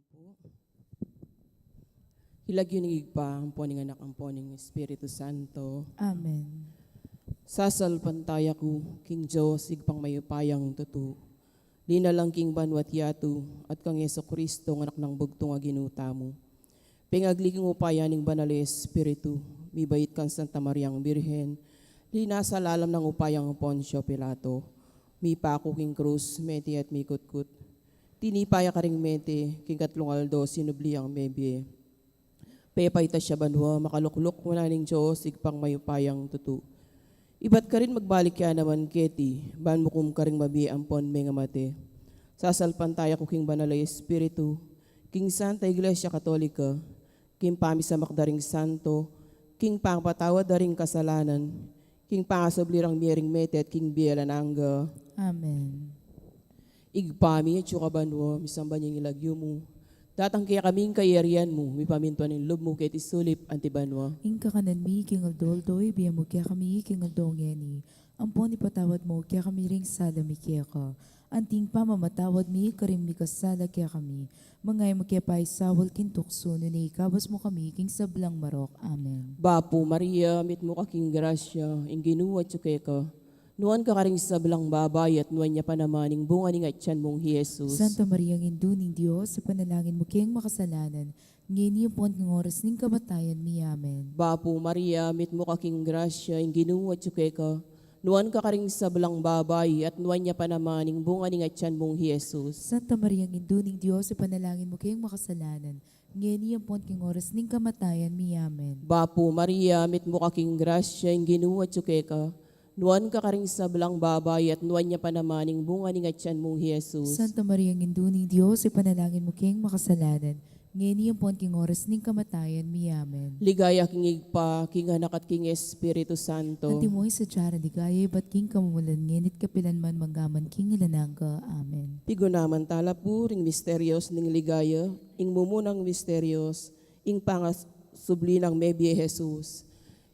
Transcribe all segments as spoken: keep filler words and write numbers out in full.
King lagyu ning Ibpa, ampo ning Anak, ampo ning Espiritu Santo. Amen. Sasalpantaya ku king Dios, Ibpang mayupayang tutu, linalang king banua't yatu, at kang Jesucristo, Anak nang bugtung a Ginu tamu. Pengagli king upaya ning Banal a Espiritu, mibait kang Santa Mariang Birhen, linasa lalam ning upaya nang Poncio Pilato, mipaku king krus, mete at mikutkut. Tinipa ya karing mete, king katlung aldo sinubli yang mebie. Pepaitas ya banua, makalukluk wanan ning Dios, Ibpang mayupayang tutu. Ibat karin magbalik ya naman keti, ban mukum karing mabie ampon mengamate. Sasalpantaya ku king Banal a Espiritu, king Santa Iglesia Katolika, king pamisamak da ring santo, king pangapatawad da ring kasalanan, king pangasubli rang mie ring mete at king bie alang angga. Amen. Ibpa mi, atsu ka banua, misamban ya ing lagyu mu. Datang kekami ing kayarian mu, mipamintuan ing lub mu keti sulip anti banua. Ing kakanan mi king aldo-aldo ibie mu kekami king aldo ngeni. Ampon ipatawad mu kekami ring sala mi keka, anti ing pamamatawad mi karing mikasala kekami. Manga e mu ke paisaul king tuksu, nune ikabus mu kami king sablang marok. Amen. Bapu Maria, mitmu ka king grasya, ing Ginu atsu keka. Nuan ka karing sablang babai, at nuan ya pa naman ing bunga ning atyan mung i Jesus. Santa Maria, Indu ning Dios, ipanalangin mu keng makasalanan, ngeni ampon king oras ning kamatayan mi. Amen. Bapu Maria, mitmu ka king grasya, ing Ginu atsu keka. Nuan ka karing sablang babai, at nuan ya pa naman ing bunga ning atyan mung i Jesus. Santa Maria, Indu ning Dios, ipanalangin mu keng makasalanan, ngeni ampon king oras ning kamatayan mi. Amen. Bapu Maria, mitmu ka king grasya, ing Ginu atsu keka. Nuan ka karing sablang babai, at nuan ya pa naman ing bunga ning atyan mung i Jesus. Santa Maria, Indu ning Dios, ipanalangin mu keng makasalanan, ngeni ampon king oras ning kamatayan mi. Amen. Ligaya king Ibpa, king Anak, at king Espiritu Santo. Antimo ing sadya nang ligaya ibat king kamumulan, ngeni't kapilan man, manggaman king alang angga. Amen. Pigunaman tala pu ring misterios ning ligaya. Ing mumunang misterios, ing pangasubli nang mebie Jesus.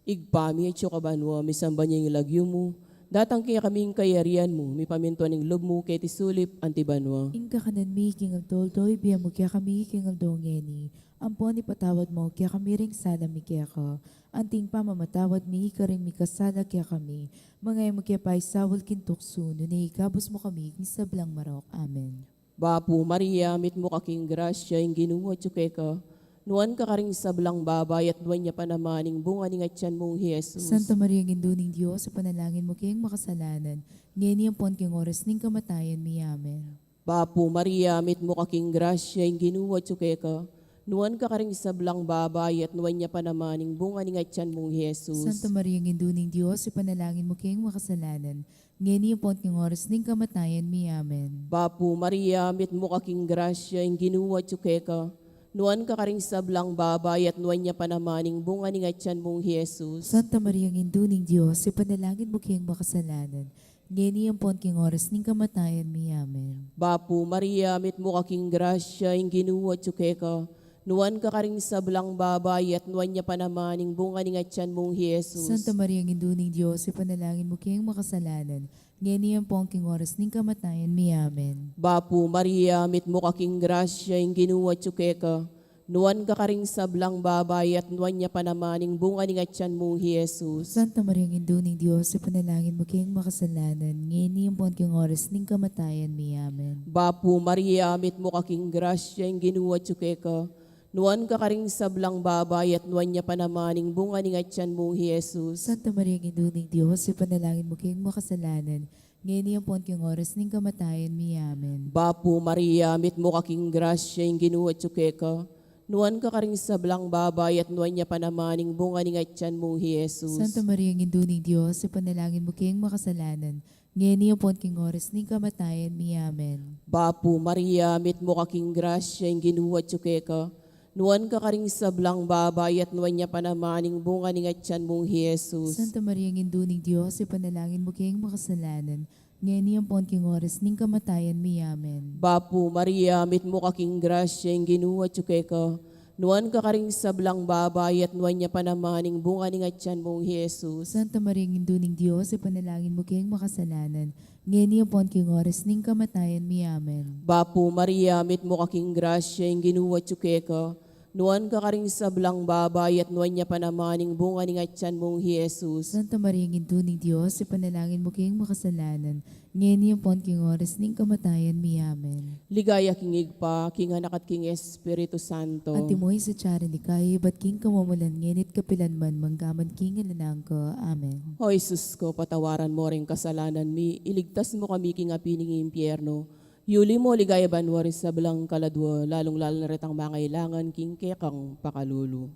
Ibpa mi, atsu ka banua, misamban ya ing lagyu mu, datang kekami ing kayarian mu, mipamintuan ing lub mu keti sulip anti banua. Ing kakanan mi king aldo-aldo ibie mu kekami king aldo ngeni, ampon ipatawad mu kekami ring sala mi keka, anti ing pamamatawad mi karing mikasala kekami, manga e mu ke paisaul king tuksu, nune ikabus mu kami king sablang marok. Amen. Bapu Maria, mitmu ka king grasya, ing Ginu atsu keka. Nuan ka karing sablang babai, at nuan ya pa naman ing bunga ning atyan mung i Jesus. Santa Maria, Indu ning Dios, ipanalangin mu keng makasalanan, ngeni ampon king oras ning kamatayan mi. Amen. Bapu Maria, mitmu ka king grasya, ing Ginu atsu keka. Nuan ka karing sablang babai, at nuan ya pa naman ing bunga ning atyan mung i Jesus. Santa Maria, Indu ning Dios, ipanalangin mu keng makasalanan, ngeni ampon king oras ning kamatayan mi. Amen. Bapu Maria, mitmu ka king grasya, ing Ginu atsu keka. Nuan ka karing sablang babai, at nuan ya pa naman ing bunga ning atyan mung i Jesus. Santa Maria, Indu ning Dios, ipanalangin mu keng makasalanan, ngeni ampon king oras ning kamatayan mi. Amen. Bapu Maria, mitmu ka king grasya, ing Ginu atsu keka. Nuan ka karing sablang babai, at nuan ya pa naman ing bunga ning atyan mung i Jesus. Santa Maria, Indu ning Dios, ipanalangin mu keng makasalanan, ngeni ampon king oras ning kamatayan mi. Amen. Bapu Maria, mitmu ka king grasya, ing Ginu atsu keka. Nuan ka karing sablang babai, at nuan ya pa naman ing bunga ning atyan mung i Jesus. Santa Maria, Indu ning Dios, ipanalangin mu keng makasalanan, ngeni ampon king oras ning kamatayan mi. Amen. Bapu Maria, mitmu ka king grasya, ing Ginu atsu keka. Nuan ka karing sablang babai, at nuan ya pa naman ing bunga ning atyan mung i Jesus. Santa Maria, Indu ning Dios, ipanalangin mu keng makasalanan, ngeni ampon king oras ning kamatayan mi. Amen. Bapu Maria, mitmu ka king grasya, ing Ginu atsu keka. Nuan ka karing sablang babai, at nuan ya pa naman ing bunga ning atyan mung i Jesus. Santa Maria, Indu ning Dios, ipanalangin mu keng makasalanan, ngeni ampon king oras ning kamatayan mi. Amen. Bapu Maria, mitmu ka king grasya, ing Ginu atsu keka. Nuan ka karing sablang babai, at nuan ya pa naman ing bunga ning atyan mung i Jesus. Santa Maria, Indu ning Dios, ipanalangin mu keng makasalanan, ngeni ampon king oras ning kamatayan mi. Amen. Bapu Maria, mitmu ka king grasya, ing Ginu atsu keka. Nuan ka karing sablang babai, at nuan ya pa naman ing bunga ning atyan mung i Jesus. Santa Maria, Indu ning Dios, ipanalangin mu keng makasalanan, Ngeni ampon king oras ning kamatayan mi. Amen. Bapu Maria, mitmu ka king grasya, ing Ginu atyu keka, nuan ka karing sablang babai, at nuan ya pa naman ing bunga ning atyan mung i Jesus. Santa Maria, Indu ning Dios, ipanalangin mu keng makasalanan, ngeni ampon king oras ning kamatayan mi. Amen. Ligaya king Ibpa, king Anak, at king Espiritu Santo. Antimo ing sadya reni kaya, ibat king kamumulan, ngeni at kapilan man, manggaman king alang angga. Amen. O Jesus ko, patawaran mo ring kasalanan mi, iligtas mo kami king api ning impyerno, yuli mo king banua ring sablang kaladua, lalung-lalu na retang mangailangan king kekang pakalulu.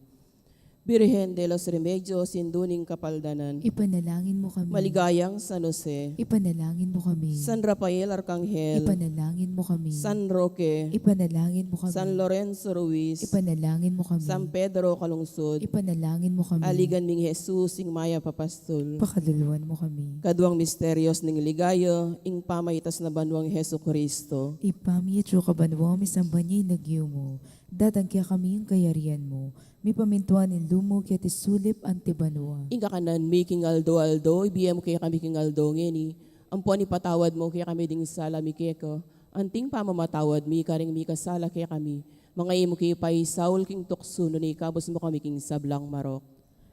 Birhen de los Remedios, Indu ning Kapaldanan. Ipanalangin mo kami. Maligayang San Jose. Ipanalangin mo kami. San Rafael Arkanghel. Ipanalangin mo kami. San Roque. Ipanalangin mo kami. San Lorenzo Ruiz. Ipanalangin mo kami. San Pedro Calungsod. Ipanalangin mo kami. Aligan ming Jesus, ing mayap a pastol. Pakaluluan mo kami. Kaduang misterios ning ligaya, ing pamaitas na banuang Jesucristo. Ibpa mi, atyu ka banua, misamban ya ing lagyu mu. Datang kekami ing kayarian mu. Mipamintuan ing lub mu keti sulip anti banua. Ing kakanan mi king aldo-aldo, ibie mu kekami king aldo ngeni. Ampon ipatawad mu kekami ding sala mi keka, anting pamamatawad mi karing mikasala kekami. Manga e mu ke paisaul king tuksu, nune ikabus mu kami king sablang marok.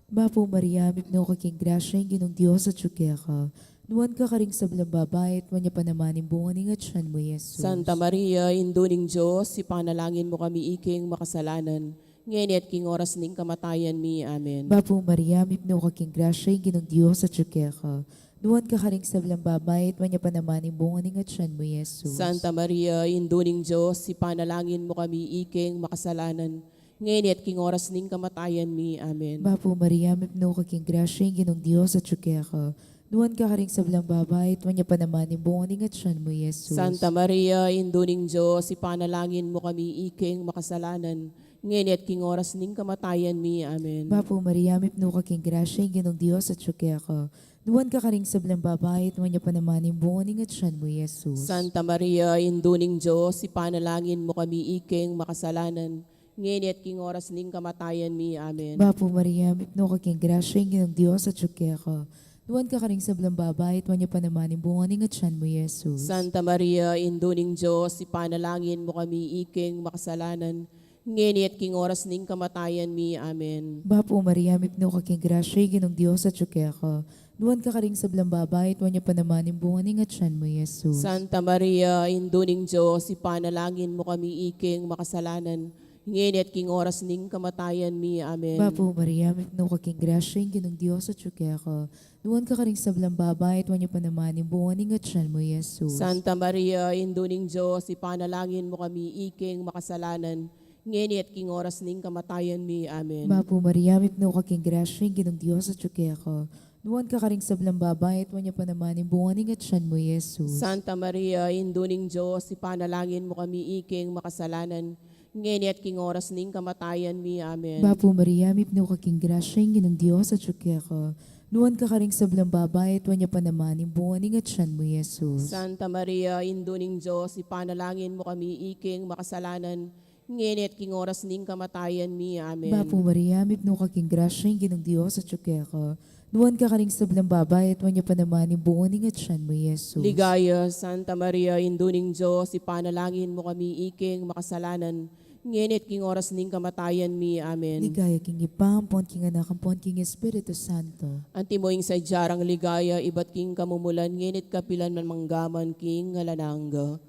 Bapu Maria, mipnu ka king grasya, ing Ginung Dios atyu keka. Nuan ka karing sablang babai, at nuan ya pa naman ing bunga ning atyan mu, Jesus. Santa Maria, Indu ning Dios, ipanalangin mu kami ikeng makasalanan, ngeni at king oras ning kamatayan mi. Amen. Bapu Maria, mipnu ka king grasya, ing Ginung Dios atyu keka. Nuan ka karing sablang babai, at nuan ya pa naman ing bunga ning atyan mu, Jesus. Santa Maria, Indu ning Dios, ipanalangin mu kami ikeng makasalanan, ngeni at king oras ning kamatayan mi. Amen. Bapu Maria, mipnu ka king grasya, ing Ginung Dios atyu keka. Nuan ka karing sablang babai, at nuan ya pa naman ing bunga ning atyan mu, Jesus. Santa Maria, Indu ning Dios, ipanalangin mu kami ikeng makasalanan, ngeni at king oras ning kamatayan mi. Amen. Bapu Maria, mipnu ka king grasya, ing Ginung Dios atyu keka. Nuan ka karing sablang babai, at nuan ya pa naman ing bunga ning atyan mu, Jesus. Santa Maria, Indu ning Dios, ipanalangin mu kami ikeng makasalanan, ngeni at king oras ning kamatayan mi. Amen. Bapu Maria, mipnu ka king grasya, ing Ginung Dios atyu keka. Nuan ka karing sablang babai, at nuan ya pa naman ing bunga ning atyan mu, Jesus. Santa Maria, Indu ning Dios, ipanalangin mu kami ikeng makasalanan, ngeni at king oras ning kamatayan mi. Amen. Bapu Maria, mipnu ka king grasya, ing Ginung Dios atyu keka. Nuan ka karing sablang babai, at nuan ya pa naman ing bunga ning atyan mu, Jesus. Santa Maria, Indu ning Dios, ipanalangin mu kami ikeng makasalanan, ngeni at king oras ning kamatayan mi. Amen. Bapu Maria, mipnu ka king grasya, ing Ginung Dios atyu keka. Nuan ka karing sablang babai, at nuan ya pa naman ing bunga ning atyan mu, Jesus. Santa Maria, Indu ning Dios, ipanalangin mu kami ikeng makasalanan, ngeni at king oras ning kamatayan mi. Amen. Bapu Maria, mipnu ka king grasya, ing Ginung Dios atyu keka. Nuan ka karing sablang babai, at nuan ya pa naman ing bunga ning atyan mu, Jesus. Santa Maria, Indu ning Dios, ipanalangin mu kami ikeng makasalanan, ngeni at king oras ning kamatayan mi. Amen. Bapu Maria, mipnu ka king grasya, ing Ginung Dios atyu keka. Nuan ka karing sablang babai, at nuan ya pa naman ing bunga ning atyan mu, Jesus. Santa Maria, Indu ning Dios, ipanalangin mu kami ikeng makasalanan, ngeni at king oras ning kamatayan mi. Amen. Bapu Maria, mipnu ka king grasya, ing Ginung Dios atyu keka. Nuan ka karing sablang babai, at nuan ya pa naman ing bunga ning atyan mu, Jesus. Ligaya, Santa Maria, Indu ning Dios, ipanalangin mu kami ikeng makasalanan, ngeni at king oras ning kamatayan mi. Amen. Ligaya king Ibpa, ampon king Anak, ampon king Espiritu Santo. Antimo ing sadya rang ligaya, ibat king kamumulan, ngeni at kapilan man, manggaman king alang angga.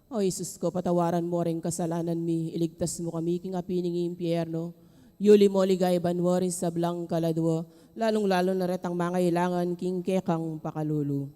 O Jesus ko, patawaran mo ring kasalanan mi, iligtas mo kami king api ning impyerno, yuli mo king banua ring sablang kaladua, lalung-lalu na retang mangailangan king kekang pakalulu.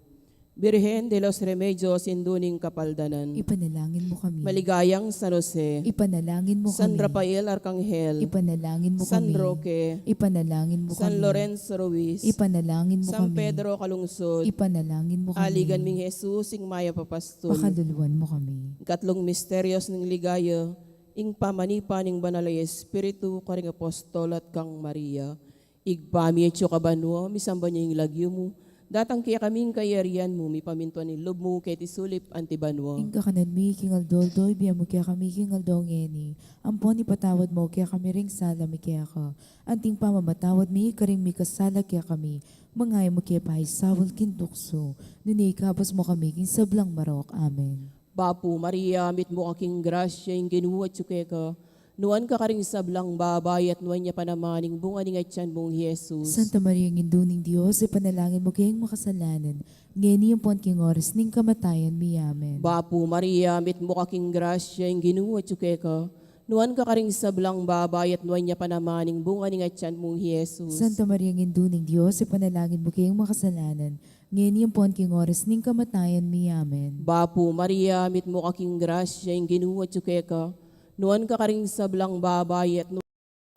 Birhen de los Remedios, Indu ning Kapaldanan. Ipanalangin mo kami. Maligayang San Jose. Ipanalangin mo kami. San Rafael Arkanghel. Ipanalangin mo kami. San Roque. Ipanalangin mo kami. San Lorenzo Ruiz. Ipanalangin mo kami. San Pedro Calungsod. Ipanalangin mo kami. Aligan ming Jesus, ing mayap a pastol. Pakaluluan mo kami. Katlung misterios ning ligaya, ing pamanipa ning Banal a Espiritu karing apostol at kang Maria. Ibpa mi, atyu ka banua, misamban ya ing lagyu mu, Datang kekami ing kayarian mu, mipamintuan ing lub mu keti sulip anti banua. Ing kakanan mi king aldo-aldo ibie mu kekami king aldo ngeni. Ampon ipatawad mu kekami ring sala mi keka, anting pamamatawad mi karing mikasala kekami. Manga e mu ke paisaul king tuksu, nune ikabus mu kami king sablang marok. Amen. Bapu Maria, mitmu ka king grasya, ing Ginu atyu keka. Nuan ka karing sablang babai at nuan ya pa naman ing bunga ning atyan mung Jesus. Santa Maria, Indu ning Dios, ipanalangin mu keng makasalanan, ngeni ampon king oras ning kamatayan mi. Amen. Bapu Maria, mitmu ka king grasya, ing Ginu atyu keka. Nuan ka karing sablang babai at nuan ya pa naman ing bunga ning atyan mung Jesus. Santa Maria, Indu ning Dios, ipanalangin mu keng makasalanan, ngeni ampon king oras ning kamatayan mi. Amen. Bapu Maria, mitmu ka king grasya, ing Ginu atyu keka. Nuan ka karing sablang babai at nuan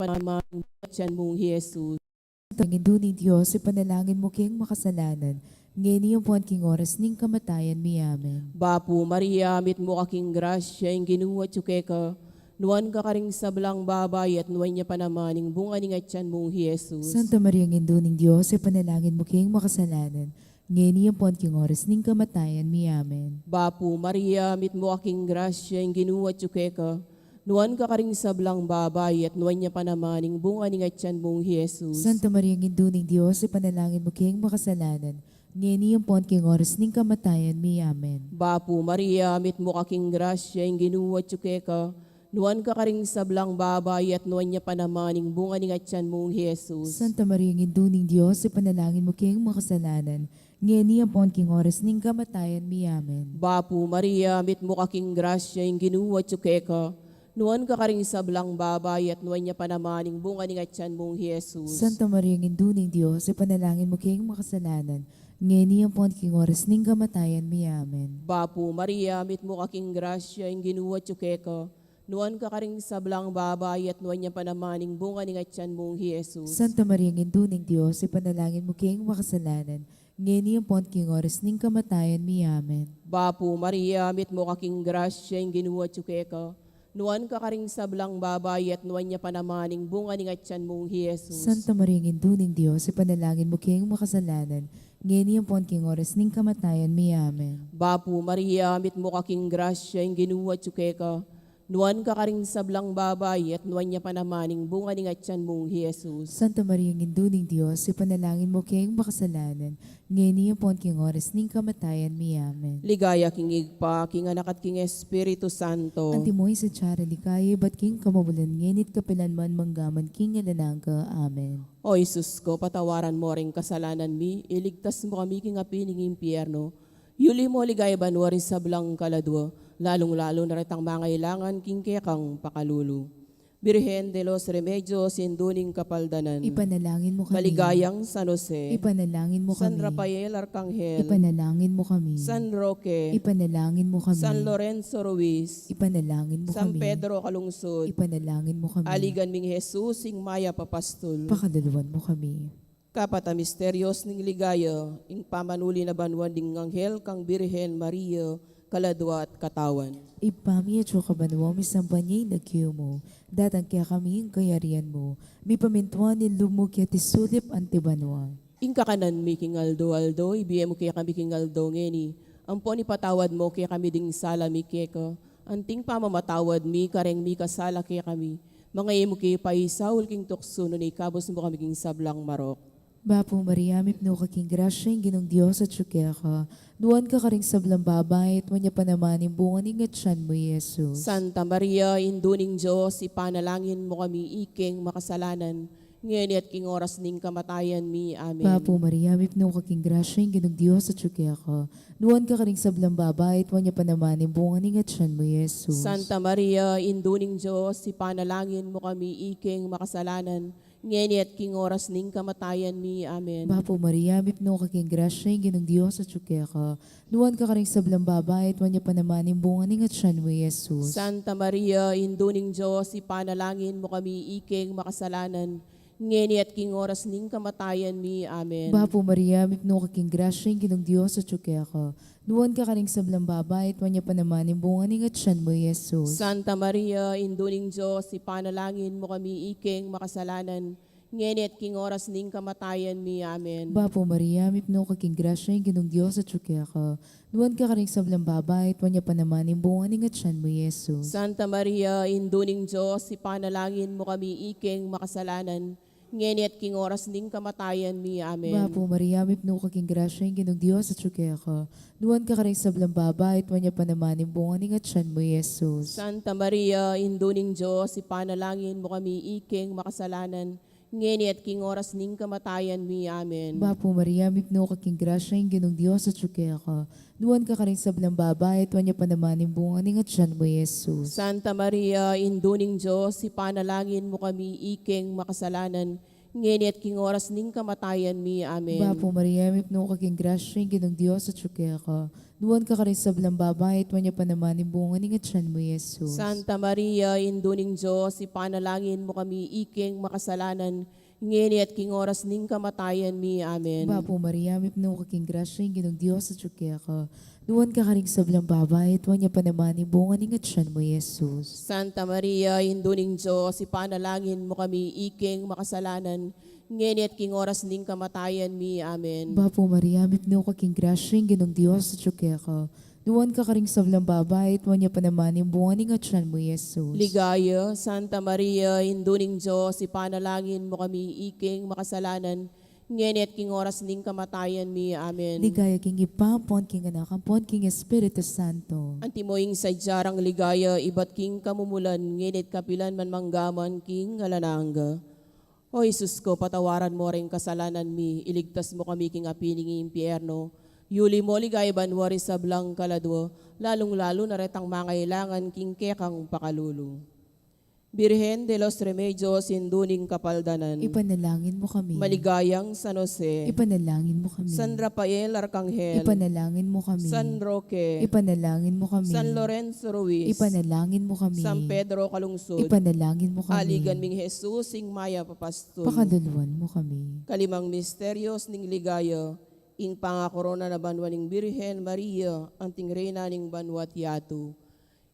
ya pa naman ing bunga ning atyan mung Jesus. Santa Maria, Indu ning Dios, ipanalangin mu keng makasalanan, ngeni ampon king oras ning kamatayan mi. Amen. Bapu Maria, mitmu ka king grasya, ing Ginu atyu keka. Nuan ka karing sablang babai at nuan ya pa naman ing bunga ning atyan mung Jesus. Santa Maria, Indu ning Dios, ipanalangin mu keng makasalanan, ngeni ampon king oras ning kamatayan mi. Amen. Bapu Maria, mitmu ka king grasya, ing Ginu atyu keka. Nuan ka karing sablang babai at nuan ya pa naman ing bunga ning atyan mung Jesus. Santa Maria, Indu ning Dios, ipanalangin mu keng makasalanan, ngeni ampon king oras ning kamatayan mi. Amen. Bapu Maria, mitmu ka king grasya, ing Ginu atyu keka. Nuan ka karing sablang babai at nuan ya pa naman ing bunga ning atyan mung Jesus. Santa Maria, Indu ning Dios, ipanalangin mu keng makasalanan, ngeni ampon king oras ning kamatayan mi. Amen. Bapu Maria, mitmu ka king grasya, ing Ginu atyu keka. Nuan ka karing sablang babai at nuan ya pa naman ing bunga ning atyan mung Jesus. Santa Maria, Indu ning Dios, ipanalangin mu keng makasalanan, ngeni ampon king oras ning kamatayan mi. Amen. Bapu Maria, mitmu ka king grasya, ing Ginu atyu keka. Nuan ka karing sablang babai at nuan ya pa naman ing bunga ning atyan mung Jesus. Santa Maria, Indu ning Dios, ipanalangin mu keng makasalanan, ngeni ampon king oras ning kamatayan mi. Amen. Bapu Maria, mitmu ka king grasya, ing Ginu atyu keka. Nuan ka karing sablang babai at nuan ya pa naman ing bunga ning atyan mung Jesus. Santa Maria, Indu ning Dios, ipanalangin mu keng makasalanan, ngeni ampon king oras ning kamatayan mi. Amen. Bapu Maria, mitmu ka king grasya, ing Ginu atyu keka. Nuan ka karing sablang babai at nuan ya pa naman ing bunga ning atyan mung Jesus. Santa Maria, Indu ning Dios, ipanalangin mu keng makasalanan, ngeni ampon king oras ning kamatayan mi. Amen. Ligaya king Ibpa, king Anak at king Espiritu Santo. Antimo ing sadya rang ligaya ibat king kamumulan, ngeni at kapilan man, mangga man king alang angga. Amen. O Jesus ko, patawaran mo ring kasalanan mi, iligtas mo kami king api ning impyerno, yuli mo king ligaya banua ring sablang kaladua, lalung-lalu na retang mangailangan king kekang pakalulu. Birhen de los Remedios, Indu ning Kapaldanan. Ipanalangin mo kami. Maligayang San Jose. Ipanalangin mo kami. San Rafael Arkanghel. Ipanalangin mo kami. San Roque. Ipanalangin mo kami. San Lorenzo Ruiz. Ipanalangin mo kami. San Pedro Calungsod. Ipanalangin mo kami. Aligan ming Jesus, ing mayap a pastul. Pakaluluan mo kami. Kapat a misteryos ning ligaya, ing pamanuli na banua ning anghel kang Birhen Maria, kaladua at katawan. Ibpa mi, atsu ka banua, misamban ya ing lagyu mu, datang kekami ing kayarian mu, mipamintuan ing lub mu keti sulip anti banua. Ing kakanan mi king aldo-aldo ibie mu kekami king aldo ngeni, ampon ipatawad mu kekami ding sala mi keka, anting pamamatawad mi kareng mikasala kekami, manga e mu ke paisaul king tuksu, nune ikabus mu kami king sablang marok. Bapu Maria, mipnu ka king grasya, ing Ginung Dios atyu keka. Nuan ka karing sablang babai, at nuan ya pa naman ing bunga ning atyan mu, i Jesus. Santa Maria, Indu ning Dios, ipanalangin mu kami ikeng makasalanan, ngeni at king oras ning kamatayan mi. Amen. Bapu Maria, mipnu ka king grasya, ing Ginung Dios atyu keka. Nuan ka karing sablang babai, at nuan ya pa naman ing bunga ning atyan mu, i Jesus. Santa Maria, Indu ning Dios, ipanalangin mu kami ikeng makasalanan, ngeni at king oras ning kamatayan mi. Amen. Bapu Maria, mipnu ka king grasya, ing Ginung Dios atyu keka. Nuan ka karing sablang babai, at nuan ya pa naman ing bunga ning atyan mu, i Jesus. Santa Maria, Indu ning Dios, ipanalangin mu kami ikeng makasalanan, ngeni at king oras ning kamatayan mi. Amen. Bapu Maria, mipnu ka king grasya, ing Ginung Dios atyu keka. Nuan ka karing sablang babai, at nuan ya pa naman ing bunga ning atyan mu, i Jesus. Santa Maria, Indu ning Dios, ipanalangin mu kami ikeng makasalanan, ngeni at king oras ning kamatayan mi. Amen. Bapu Maria, mipnu ka king grasya, ing Ginung Dios atyu keka. Nuan ka karing sablang babai, at nuan ya pa naman ing bunga ning atyan mu, Jesus. Santa Maria, Indu ning Dios, ipanalangin mu kami iking makasalanan, ngeni at king oras ning kamatayan mi. Amen. Bapu Maria, mipnu ka king grasya, ing Ginung Dios atyu keka. Nuan ka karing sablang babai, at nuan ya pa naman ing bunga ning atyan mu, Jesus. Santa Maria, Indu ning Dios, ipanalangin mu kami iking makasalanan, ngeni at king oras ning kamatayan mi. Amen. Bapu Maria, mipnu ka king grasya, ing Ginung Dios atyu keka. Nuan ka karing sablang babai, at nuan ya pa naman ing bunga ning atyan mu, Jesus. Santa Maria, Indu ning Dios, ipanalangin mu kami iking makasalanan, ngeni at king oras ning kamatayan mi. Amen. Bapu Maria, mipnu ka king grasya, ing Ginung Dios atyu keka. Nuan ka karing sablang babai, at nuan ya pa naman ing bunga ning atyan mu, Jesus. Santa Maria, Indu ning Dios, ipanalangin mu kami iking makasalanan, ngeni at king oras ning kamatayan mi. Amen. Bapu Maria, mipnu ka king grasya, ing Ginung Dios atyu keka. Nuan ka karing sablang babai, at nuan ya pa naman ing bunga ning atyan mu, Jesus. Santa Maria, Indu ning Dios, ipanalangin mu kami iking makasalanan, ngeni at king oras ning kamatayan mi. Amen. Bapu Maria, mipnu ka king grasya, ing Ginung Dios atyu keka. Nuan ka karing sablang babai, at nuan ya pa naman ing bunga ning atyan mu, Jesus. Ligaya, Santa Maria, Indu ning Dios, ipanalangin mu kami iking makasalanan, ngeni at king oras ning kamatayan mi. Amen. Ligaya king Ibpa, ampon king Anak, ampon king Espiritu Santo. Antimo ing sadya rang ligaya ibat king kamumulan, ngeni at kapilan man, mangga man king alang angga. O Jesus ko, patawaran mo ring kasalanan mi, iligtas mo kami king api ning impyerno, yuli mo king banua ring sablang kaladua, lalung-lalu na retang mangailangan king kekang pakalulu. Birhen de los Remedios, Indu ning Kapaldanan. Ipanalangin mo kami. Maligayang San Jose. Ipanalangin mo kami. San Rafael Arkanghel. Ipanalangin mo kami. San Roque. Ipanalangin mo kami. San Lorenzo Ruiz. Ipanalangin mo kami. San Pedro Calungsod. Ipanalangin mo kami. Aligan ming Jesus, ing mayap a pastul. Pakaluluan mo kami. Kalimang misteryos ning ligaya, ing pangakorona na banua ning Birhen Maria, anting Reyna ning banua at yatu.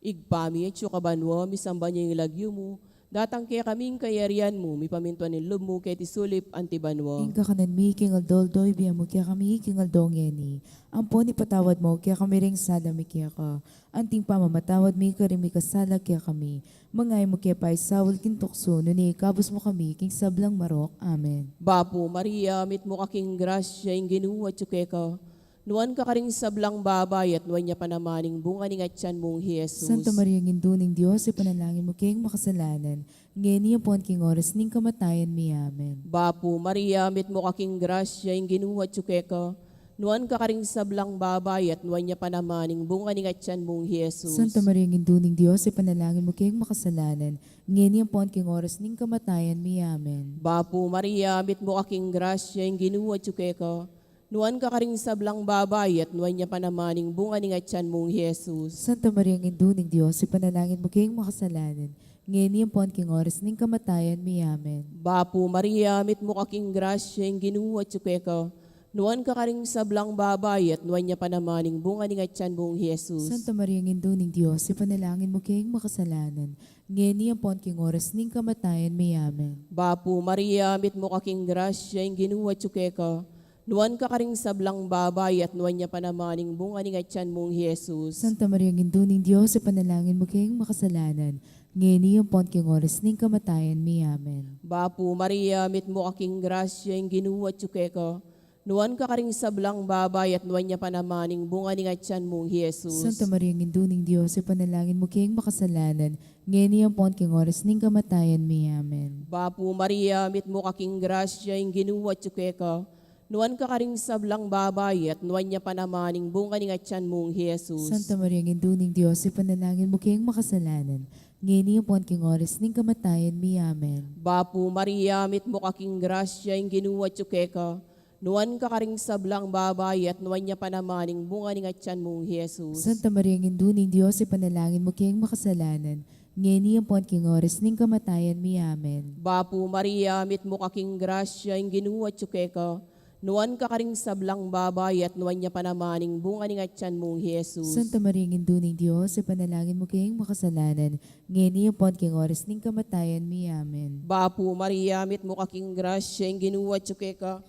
Ibpa mi, atsu ka banua, misamban ya ing lagyu mu, datang kekami ing kayarian mu, mipamintuan ing lub mu keti sulip anti banua. Ing kakanan mi king aldo-aldo ibie mu kekami king aldo ngeni. Ampon ipatawad mu kekami ring sala mi keka, anting pamamatawad mi karing mikasala kekami. Manga e mu ke paisaul king tuksu, nune ikabus mu kami king sablang marok. Amen. Bapu Maria, mitmu ka king grasya, ing Ginu atyu keka. Nuan ka karing sablang babai, at nuan ya pa naman ing bunga ning atyan mung i Jesus. Santa Maria, Indu ning Dios, ipanalangin mu keng makasalanan, ngeni ampon king oras ning kamatayan mi. Amen. Bapu Maria, mitmu ka king grasya, ing Ginu atyu keka. Nuan ka karing sablang babai, at nuan ya pa naman ing bunga ning atyan mung i Jesus. Santa Maria, Indu ning Dios, ipanalangin mu keng makasalanan, ngeni ampon king oras ning kamatayan mi. Amen. Bapu Maria, mitmu ka king grasya, ing Ginu atyu keka. Nuan ka karing sablang babai, at nuan ya pa naman ing bunga ning atyan mung i Jesus. Santa Maria, Indu ning Dios, ipanalangin mu keng makasalanan, ngeni ampon king oras ning kamatayan mi. Amen. Bapu Maria, mitmu ka king grasya, ing Ginu atyu keka. Nuan ka karing sablang babai, at nuan ya pa naman ing bunga ning atyan mung i Jesus. Santa Maria, Indu ning Dios, ipanalangin mu keng makasalanan, ngeni ampon king oras ning kamatayan mi. Amen. Bapu Maria, mitmu ka king grasya, ing Ginu atyu keka. Nuan ka karing sablang babai, at nuan ya pa naman ing bunga ning atyan mung i Jesus. Santa Maria, Indu ning Dios, ipanalangin mu keng makasalanan, ngeni ampon king oras ning kamatayan mi. Amen. Bapu Maria, mitmu ka king grasya, ing Ginu atyu keka. Nuan ka karing sablang babai, at nuan ya pa naman ing bunga ning atyan mung i Jesus. Santa Maria, Indu ning Dios, ipanalangin mu keng makasalanan, ngeni ampon king oras ning kamatayan mi. Amen. Bapu Maria, mitmu ka king grasya, ing Ginu atyu keka. Nuan ka karing sablang babai, at nuan ya pa naman ing bunga ning atyan mung i Jesus. Santa Maria, Indu ning Dios, ipanalangin mu keng makasalanan, ngeni ampon king oras ning kamatayan mi. Amen. Bapu Maria, mitmu ka king grasya, ing Ginu atyu keka. Nuan ka karing sablang babai, at nuan ya pa naman ing bunga ning atyan mung i Jesus. Santa Maria, Indu ning Dios, ipanalangin mu keng makasalanan, ngeni ampon king oras ning kamatayan mi. Amen. Bapu Maria, mitmu ka king grasya, ing Ginu atyu keka. Nuan ka karing sablang babai at nuan ya pa naman ing bunga ning atyan mung Jesus. Santa Maria, Indu ning Dios, ipanalangin mu keng makasalanan, ngeni ampon king oras ning kamatayan mi. Amen. Bapu Maria, mitmu ka king grasya, ing Ginu atyu keka.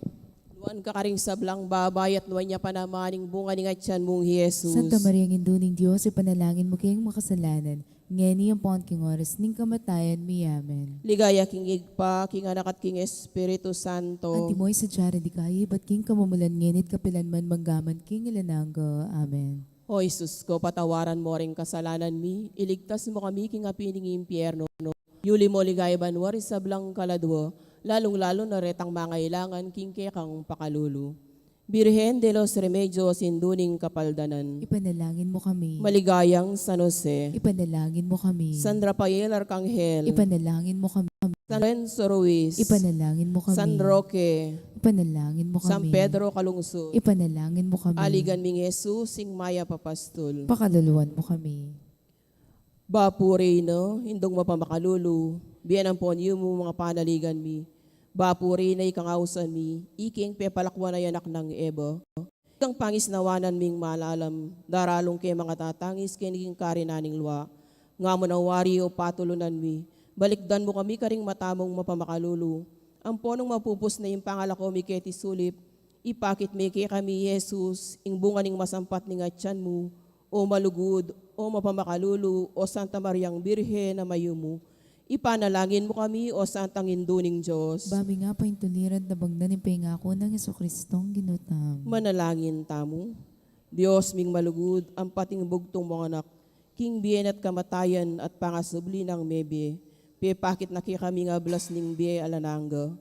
Nuan ka karing sablang babai at nuan ya pa naman ing bunga ning atyan mung Jesus. Santa Maria, Indu ning Dios, ipanalangin mu keng makasalanan, ngeni ampon king oras ning kamatayan mi. Amen. Ligaya king Ibpa, king Anak, at king Espiritu Santo. Antimo ing sadya reni kaybat king kamumulan, ngeni at kapilan man, manggaman king alang angga. Amen. O Jesus ko, patawaran mo ring kasalanan mi, iligtas mo kami king api ning impyerno, yuli mo king banua ring sablang kaladua, lalung-lalu na retang mangailangan king kekang pakalulu. Birhen de los Remedios, Indu ning Kapaldanan. Ipanalangin mo kami. Maligayang San Jose. Ipanalangin mo kami. San Rafael Arkanghel. Ipanalangin mo kami. San Lorenzo Ruiz. Ipanalangin mo kami. San Roque. Ipanalangin mo kami. San Pedro Calungsod. Ipanalangin mo kami. Aligan ming Jesus, ing mayap a pastul. Pakaluluan mo kami. Bapu Reyna, Indung mapamakalulu, bie ampon yumu ing panaligan mi. Bapu Reyna, ikang ausan mi, ikeng pepalakuan a anak nang Eva. Ikang pangisnawanan ming malalam, daralung ke mangatatangis keni king karinan ning lua. Nga mu na wari o patulunan mi, balikdan mu kami karing mata mung mapamakalulu. Ampo nung mapupus na ing pangalako mi keti sulip, ipakit me kekami i Jesus, ing bunga ning masampat ning atyan mu, o malugud, o mapamakalulu, o Santa Mariang Birhen a mayumu. Ipanalangin mu kami, o Santang Indu ning Dios. Ba mi nga paintuliran tabang na ning pengaku nang Jesucristong Ginu tamu. Manalangin tamu. Dios ming malugud, ampat ing bugtung mung anak, king bie na at kamatayan at pangasubli nang mebie, pepakit na kekami ing ablas ning bie alang angga.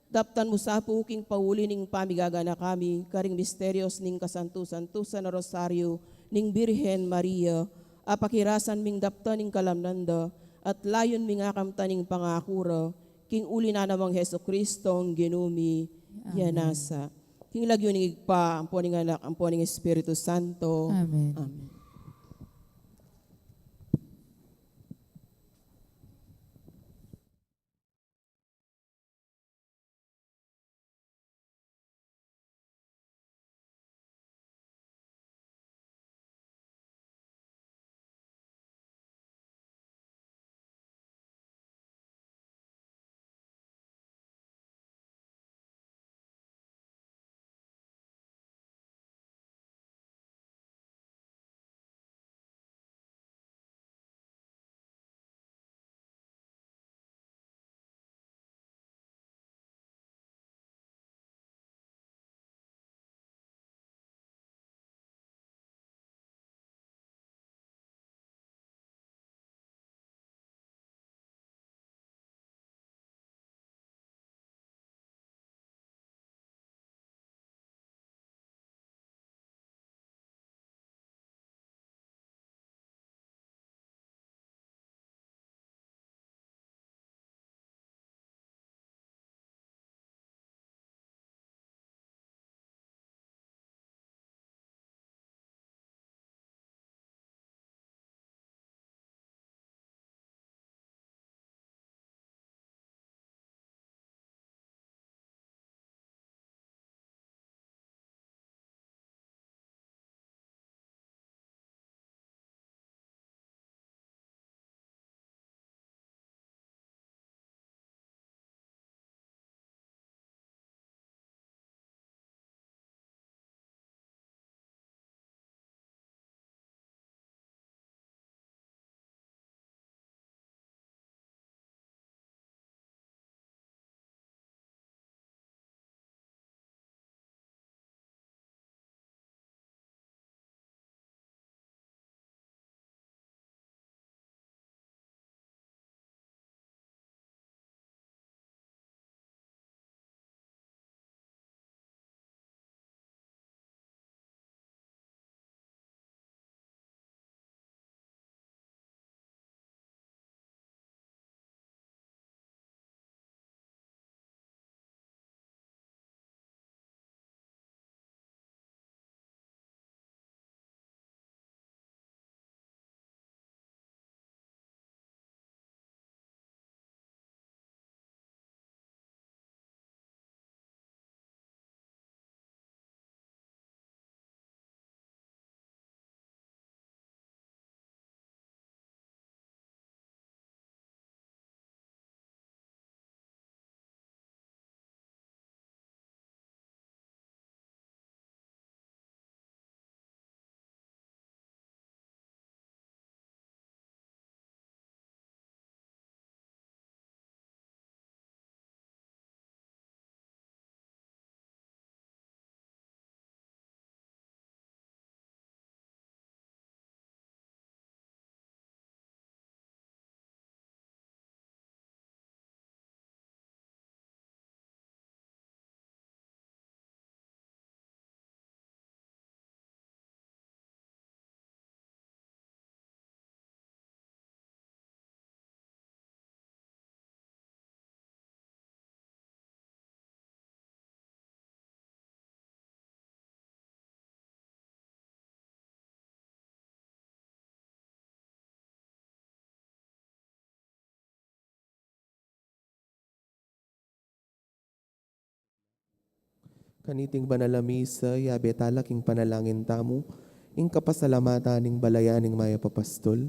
Daptan mu sa pu king pauli ning pamigaganaka mi karing misterios ning kasantu-santusan a Rosario ning Birhen Maria, a pakirasan ming daptan ing kalamnan da, at layun ming akamtan ing pangaku ra, king uli na namang Jesucristong Ginu mi. Amen. King lagyu ning Ibpa, ampo ning Anak, ampo ning Espiritu Santo. Amen. Amen. Kaniting banal a misa, yabe tala king panalangin tamu ing kapasalamatan ning balayan ning mayap a pastul.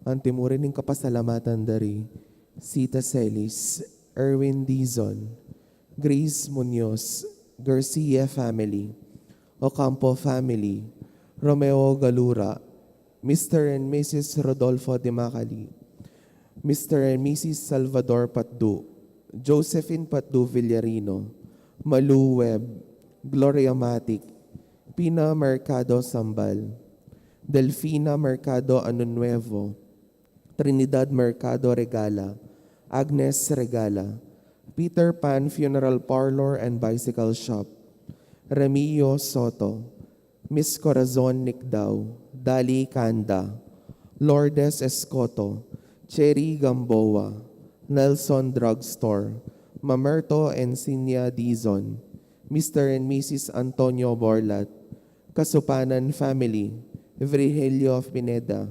Antimurin ing kapasalamatan dari Sita Celis, Erwin Dizon, Grace Munoz, Garcia family, Ocampo family, Romeo Galura, Mister and Missus Rodolfo de Macali, Mister and Missus Salvador Patdu, Josephine Patdu Villarino, Malu Webb, Gloria Matic, Pina Mercado Sambal, Delfina Mercado Anunuevo, Trinidad Mercado Regala, Agnes Regala, Peter Pan Funeral Parlor and Bicycle Shop, Remio Soto, Miss Corazon Nicdao, Dali Canda, Lourdes Escoto, Cherry Gamboa, Nelson Drugstore, Mamerto Encinia Dizon, Mister and Missus Antonio Borlat, Kasupanan family, Virgilio Pineda,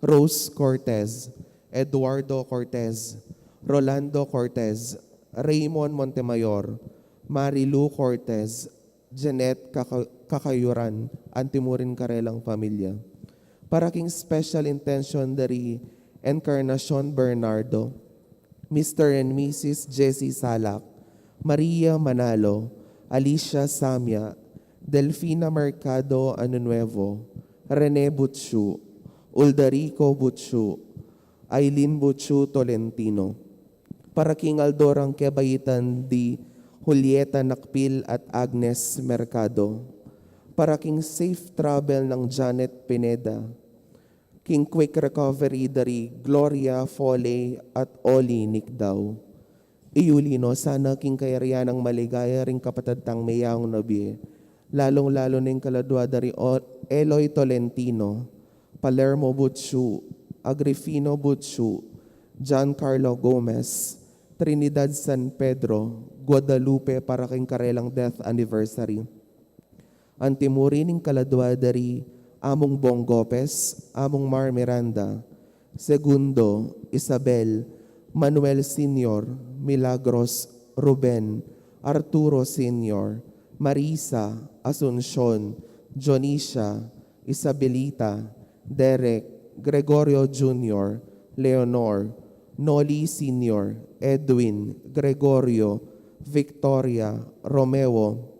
Rose Cortez, Eduardo Cortez, Rolando Cortez, Raymond Montemayor, Marilu Cortez, Janet Kaka-, Kakayuran, antimurin karelang pamilya. Para king special intention dari Encarnacion Bernardo, Mister and Missus Jessie Salak, Maria Manalo, Alicia Samia, Delfina Mercado Anunuevo, Rene Butsu, Uldarico Butsu, Aileen Butsu Tolentino. Para king aldo rang kebaitan di Julieta Nakpil at Agnes Mercado. Para king safe travel nang Janet Pineda. King quick recovery dari Gloria Foley at Oli Nicdao. Iyuli no sana king kayarian nang maligaya ring kapatad tang meyaung na bie, lalung-lalu na ing kaladua dari O-, Eloy Tolentino, Palermo Butsu, Agrifino Butsu, John Carlo Gomez, Trinidad San Pedro, Guadalupe para king karelang death anniversary. Antimurin ing kaladua dari Among Bong Gopez, Among Mar Miranda, Segundo, Isabel, Manuel Senior, Milagros, Ruben, Arturo Senior, Marisa, Asuncion, Dionisia, Isabelita, Derek, Gregorio Junior, Leonor, Noli Senior, Edwin, Gregorio, Victoria, Romeo,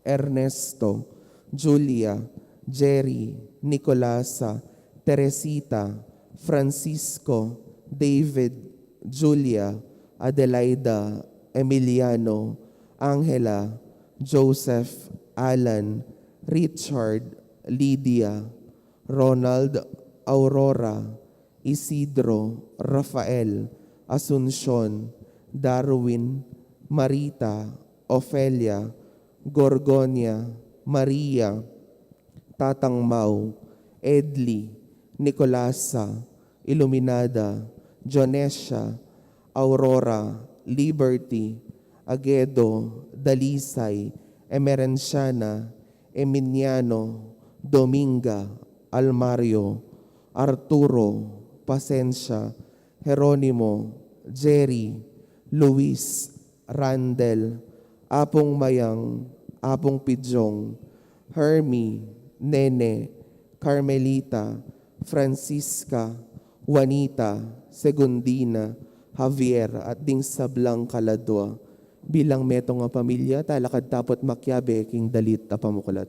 Ernesto, Julia, Jerry, Nicolasa, Teresita, Francisco, David, Julia, Adelaida, Emiliano, Angela, Joseph, Alan, Richard, Lydia, Ronald, Aurora, Isidro, Rafael, Asuncion, Darwin, Marita, Ofelia, Gorgonia, Maria, Tatang Mau, Edli, Nicolasa, Iluminada, Jonesia, Aurora, Liberty, Aguedo, Dalisay, Emerenciana, Eminiano, Dominga, Almario, Arturo, Pasensia, Jeronimo, Jerry, Luis, Randel, Apung Mayang, Apung Pidjong, Hermie, Nene, Carmelita, Francisca, Juanita, Segundina, Javier, at ding sablang kaladua. Bilang metung a pamilya, talakad tapu't makiabe king dalit a pamuklat.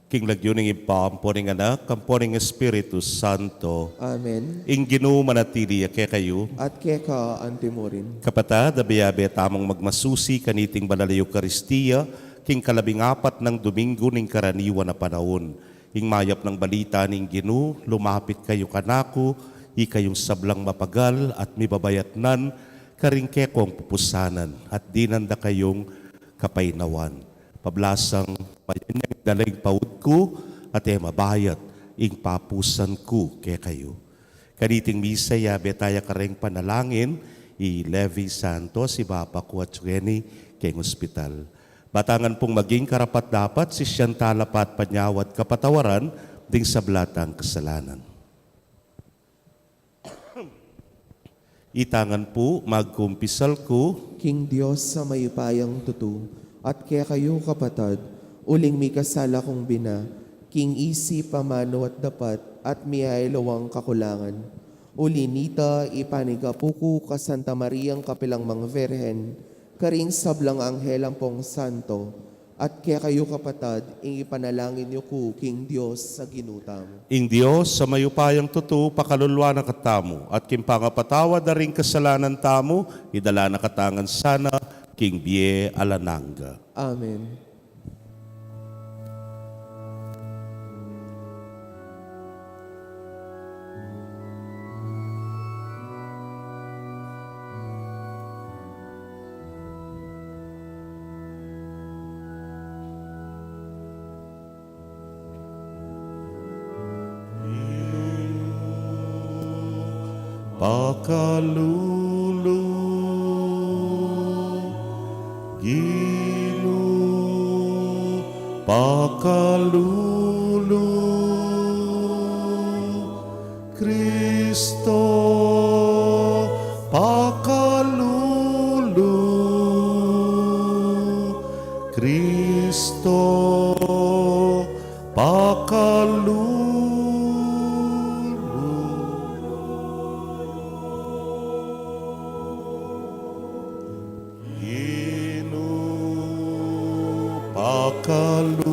King lagyu ning Ibpa, ampo ning Anak, ampo ning Espiritu Santo. Amen. Ing Ginu manatili ya kekayu. At keka antimurin. Kapatad, abe-abe tamung magmasusi kaniting banal a Eukaristia, king kalabing apat nang Domingo ning karaniwan a panaun. Ing mayap nang balita ning Ginu, lumapit kayu kanaku, ikayung sablang mapagal at mibabayatnan, karing kekong pupusanan, at dinan da kayung kapaynawan. Pablasang mayan yang dala ing paud ku, at e mabayat ing papusan ku kekayu. Kaniting misa, yabe taya kareng panalangin i Levi Santos, i bapa ku at Jenny, keng ospital. Batangan pung maging karapat-dapat, sisian tala pa at panyawad kapatawaran ding sabla tang kasalanan. Itangan pu, magkumpisal ku king Dios a mayupayang tutu, at kekayu, kapatad, uling mikasala kung bina, king isip, amanu at dapat, at miyayaliwang kakulangan. Uli nita, ipanigapu ku ka Santa Mariang kapilan mang Virgen, karing sablang anghel ampong santo, at kekayu, kapatad, ing ipanalangin yu ku king Dios a Ginu tamu. Ing Dios a mayupayang tutu, pakalulwan na katamu, at king pangapatawad da ring kasalanan tamu, idala na katamu ngan sana king bie alang angga. Amen. Pakalulu, Ginu, pakalulu, Kristo, pakalulu, Kristo, pakalulu. Ginu, pakalulu.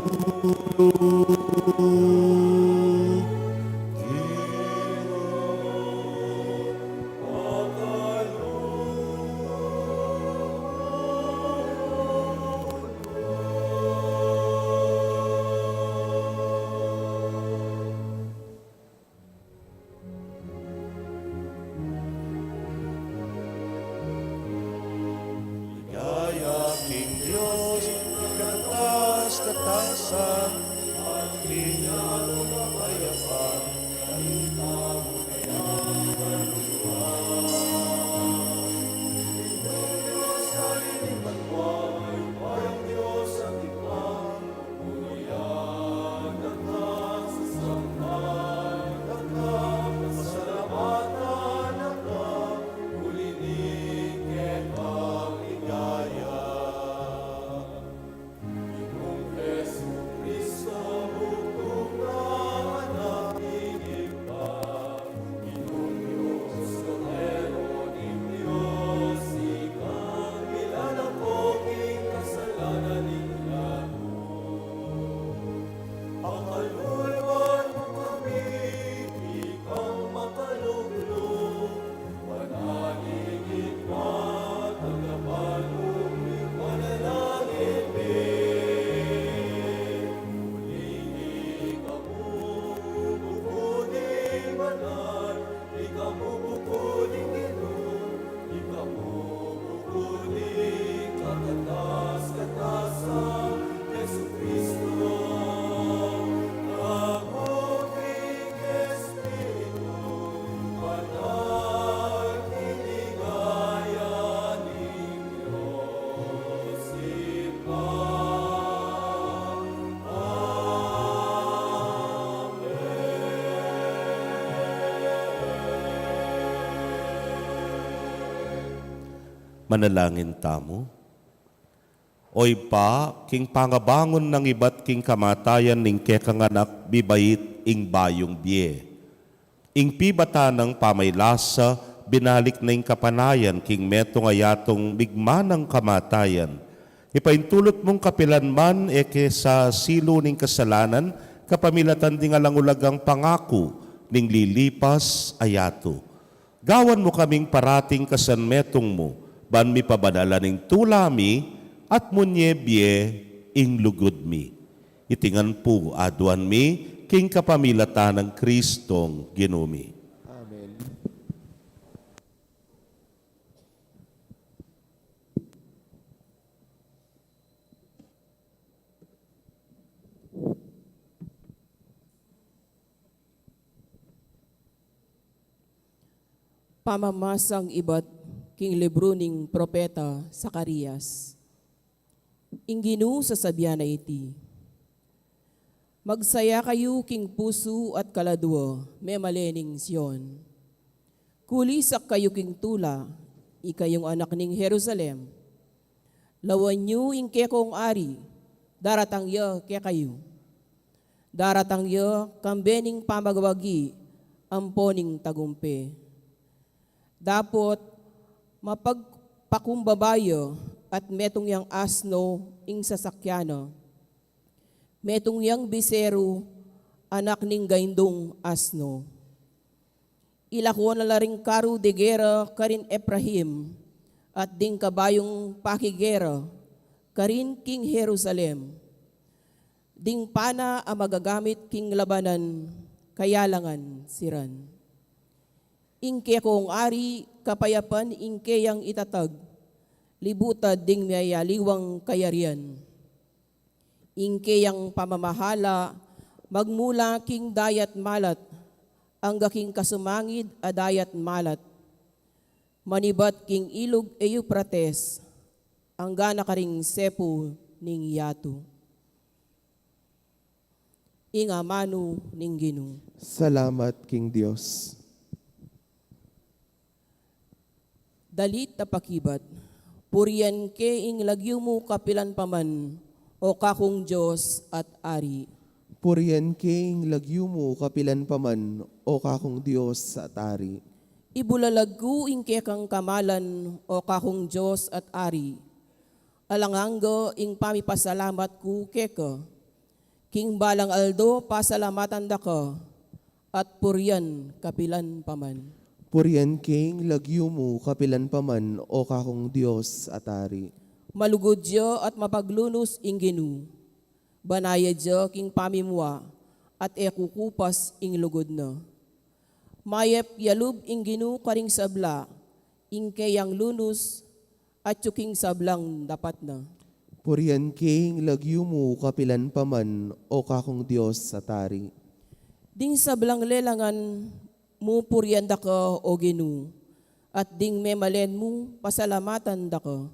Ligaya king Dios, king katas-katasan, at king kapayapan. Manalangin tamu. O Ibpa, king pangabangun nang ibat king kamatayan ning kekang Anak, bibait ing bayung bie. Ing pibatan nang pamaylasa, binalik na ing kapanayan king metung a yatung migman nang kamatayan. Ipaintulut mung kapilan man e ke sasilu ning kasalanan, kapamilatan ding alang ulagang pangaku ning lilipas a yatu. Gawan mu kaming parating kasanmetung mu, ban mipabanalan ing tula mi, at munye bie ing lugud mi. Iti ngan pu aduan mi, king kapamilatan nang Kristong Ginu mi. Amen. Pamamasang ibat king libru ning propeta Zacarias. Ing Ginu sasabian na iti: Magsaya kayu king pusu at kaladua, memalen ning Sion. Kulisak kayu king tula, ikayung anak ning Jerusalem. Lawan yu ing kekong ari, daratang ya kekayu. Daratang ya kambe ning pamagwagi, ampo ning tagumpe. Dapot mapagpakumbaba ya at metung yang asno ing sasakyan na. Metung yang biseru, anak ning gaindung asno. Ilako na la ring karu de gera karin Efraim, at ding kabayung pakigera karin king Jerusalem. Ding pana a magagamit king labanan, kayalangan siran. Ing kekong ari, kapayapan ing keyang itatag, libutad ding miyayaliwang kayarian. Ing keyang pamamahala, magmula king dayat malat, angga king kasumangid a dayat malat, manibat king ilug Eufrates, angga na karing sepu ning yatu. Ing amanu ning Ginu. Salamat king Dios. Dalit a pakibat. Purian ke ing lagyu mu kapilan pa man, o kakung Dios at Ari. Purian ke ing lagyu mu kapilan pa man, o kakung Dios at Ari. Ibulalag ku ing kekang kamalan, o kakung Dios at Ari. Alang angga ing pamipasalamat ku keka. King balang aldo pasalamatan da ka, at purian kapilan pa man. Purian ke ing lagyu mu kapilan pa man, o kakung Dios at Ari. Malugud ya at mapaglunus ing Ginu. Banayad ya king pamimua, at e kukupas ing lugud na. Mayap ya lub ing Ginu karing sabla, ing keyang lunus, atyu king sablang dapat na. Purian ke ing lagyu mu kapilan pa man, o kakung Dios at Ari. Ding sablang lelangan mu purian da ka, o Ginu, at ding memalen mu pasalamatan da ka.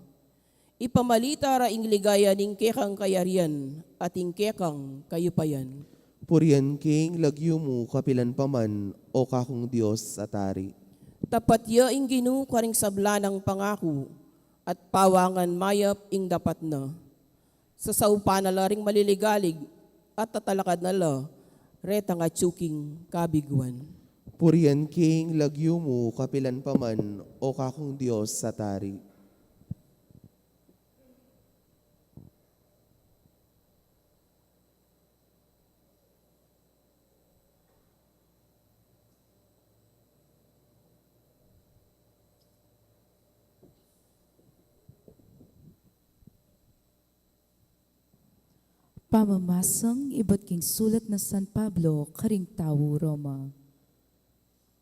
Ipamalita ra ing ligaya ning kekang kayarian at ing kekang kayupayan. Purian ke ing lagyu mu kapilan pa man, o kakung Dios at Ari. Tapat ya ing Ginu karing sabla nang pangaku, at pawangan mayap ing dapat na. Sasaupan na la ring maliligalig, at tatalakad na la retang atyu king kabiguan. Purian ke ing lagyu mu kapilan pa man, o kakung Dios at Ari. Pamamasang ibat king sulat nang San Pablo karing tau Roma.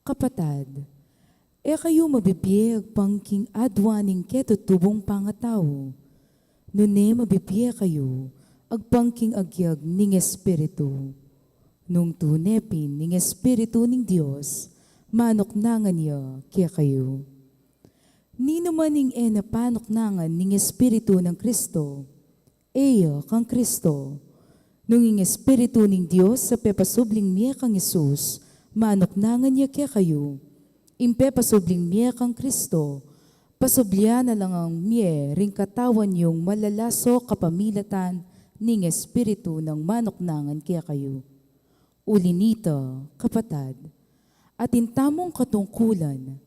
Kapatad, e kayu mabibie agpang king aduan ning ketutubung pangatau, nune mabibie kayu agpang king agyag ning Espiritu. Nung tune pin ing Espiritu ning Dios, manuknangan ya kekayu. Ninuman ing e na panuknangan ning Espiritu nang Kristo, e ya kang Kristo. Nung ing Espiritu ning Dios a pepasubling mie kang Jesus, manuknangan ya kekayu. Ing pepasubling mie kang Kristo, pasublian na la ngang mie ring katawan yung malalaso kapamilatan ning Espiritu nang manuknangan kekayu. Uli nita, kapatad, atin tamung katungkulan,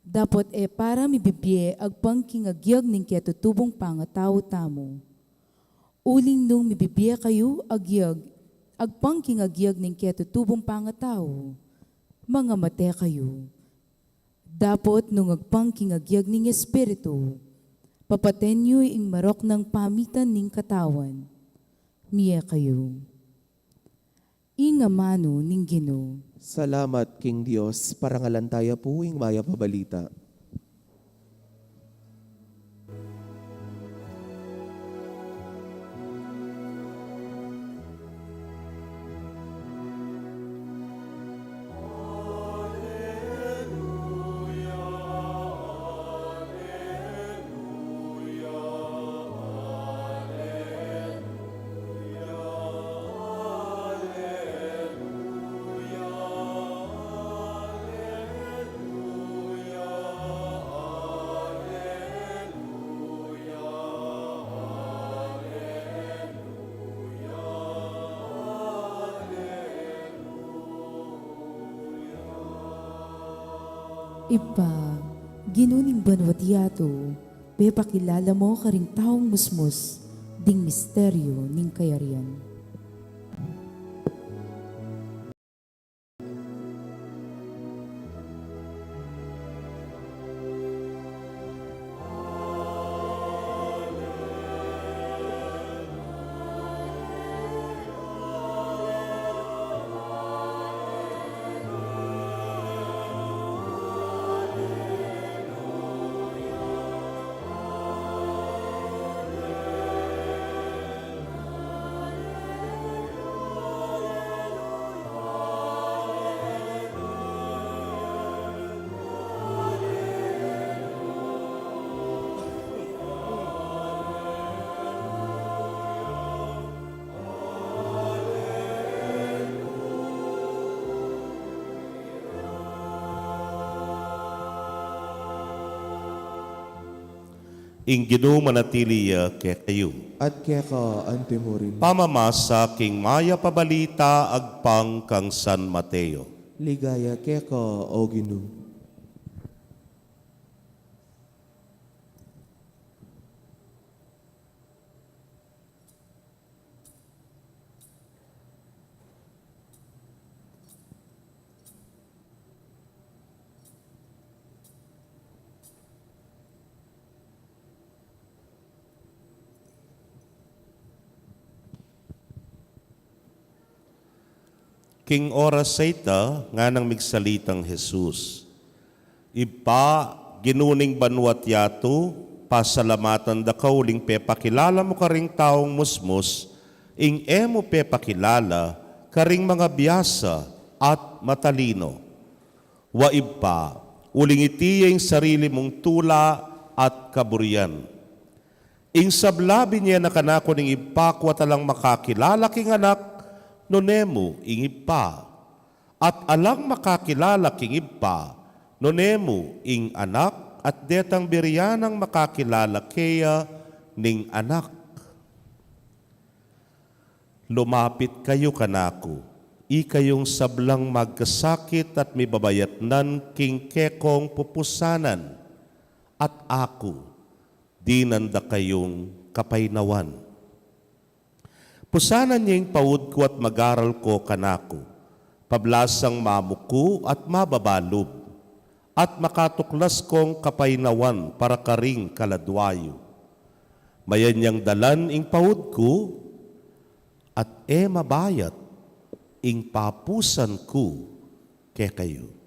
Dapot e para mibibie agpang king agyag ning ketutubung pangatau tamu. Uling nung mibibie kayu agyag, agpang king agyag ning ketutubung pangatau, mangamate kayu. Dapot nung agpang king agyag ning Espiritu, papaten yu ing marok nang pamitan ning katawan. Mie kayu. Ing amanu ning Ginu. Salamat king Dios, parangalan taya pu ing mayap a balita. Ibpa, Ginu ning banua't yatu, pepakilala mu karing taung musmus ding misteryu ning kayarian. Ing Ginu manatili ya kekayu. At keka antimurin. Pamamasa king mayap a balita agpang kang San Mateo. Ligaya keka, O Ginu. King oras a ita, nganang migsalitang Jesus, Ibpa, Ginu ning banua't yatu, pasalamatan da ka uling pepakilala mu karing taung musmus ing e mu pepakilala karing mangabiasa at matalino. Wa, Ibpa, uling iti ya ing sarili mung tula at kaburian. Ing sabla binie na kanaku ning Ibpa ku at alang makakilala king Anak, nune mu ing Ibpa. At alang makakilala king Ibpa, nune mu ing Anak, at detang buri yang makakilala keya ning Anak. Lumapit kayu kanaku, ikayung sablang magkasakit at mibabayatnan king kekong pupusanan, at aku dinan da kayung kapaynawan. Pusanan ye ing paud ku at mag-aral ko kanaku, pablasang mamuku at mababa lub, at makatuklas kong kapaynawan para karing kaladua yu. Mayan yang dalan ing paud ku, at e mabayat ing papusan ku kekayu.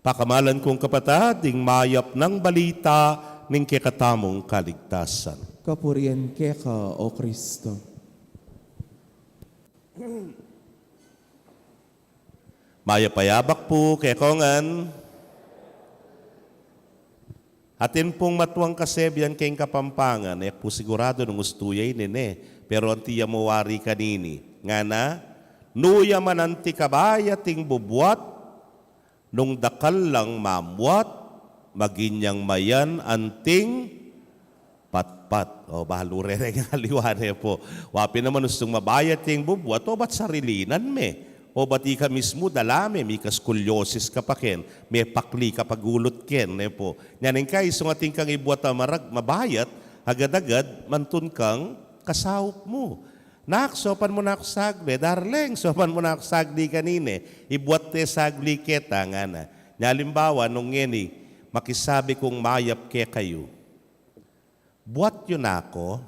Pakamalan kung kapatad, ing mayap nang balita ning kekatamung kaligtasan. Kapurian keka, O Kristo. Mayap a yabak pu kekongan. Atin pung matuang kasebian keng Kapampangan, e ku pu siguradu nung ustu ya ini, ne. Pero anti ya mu wari kanini. Ngana, nu ya man anti kabayat ing bubuat, nung dakal lang mamuat, maging yang mayan anting patpat. O, balu re reng aliwa, ne pu. Wa pin naman ustung mabayat ya ing bubuat, o ba't sarilinan me? O ba't ika mismu dala me, mika scoliosis ka pa ken, mepakli ka pa gulut ken, ne pu. Nya neng kaisung atin kang ibuat a marag-, mabayat, agad-agad, mantun kang kasaup mu. Nak, saupan mu na ku sagli. Darling, saupan mu na ku sagli kanine. Ibuat te sagli keta, ngana. Nya alimbawa, nung ngeni, makisabi kung mayap kekayu, buat yu na ku,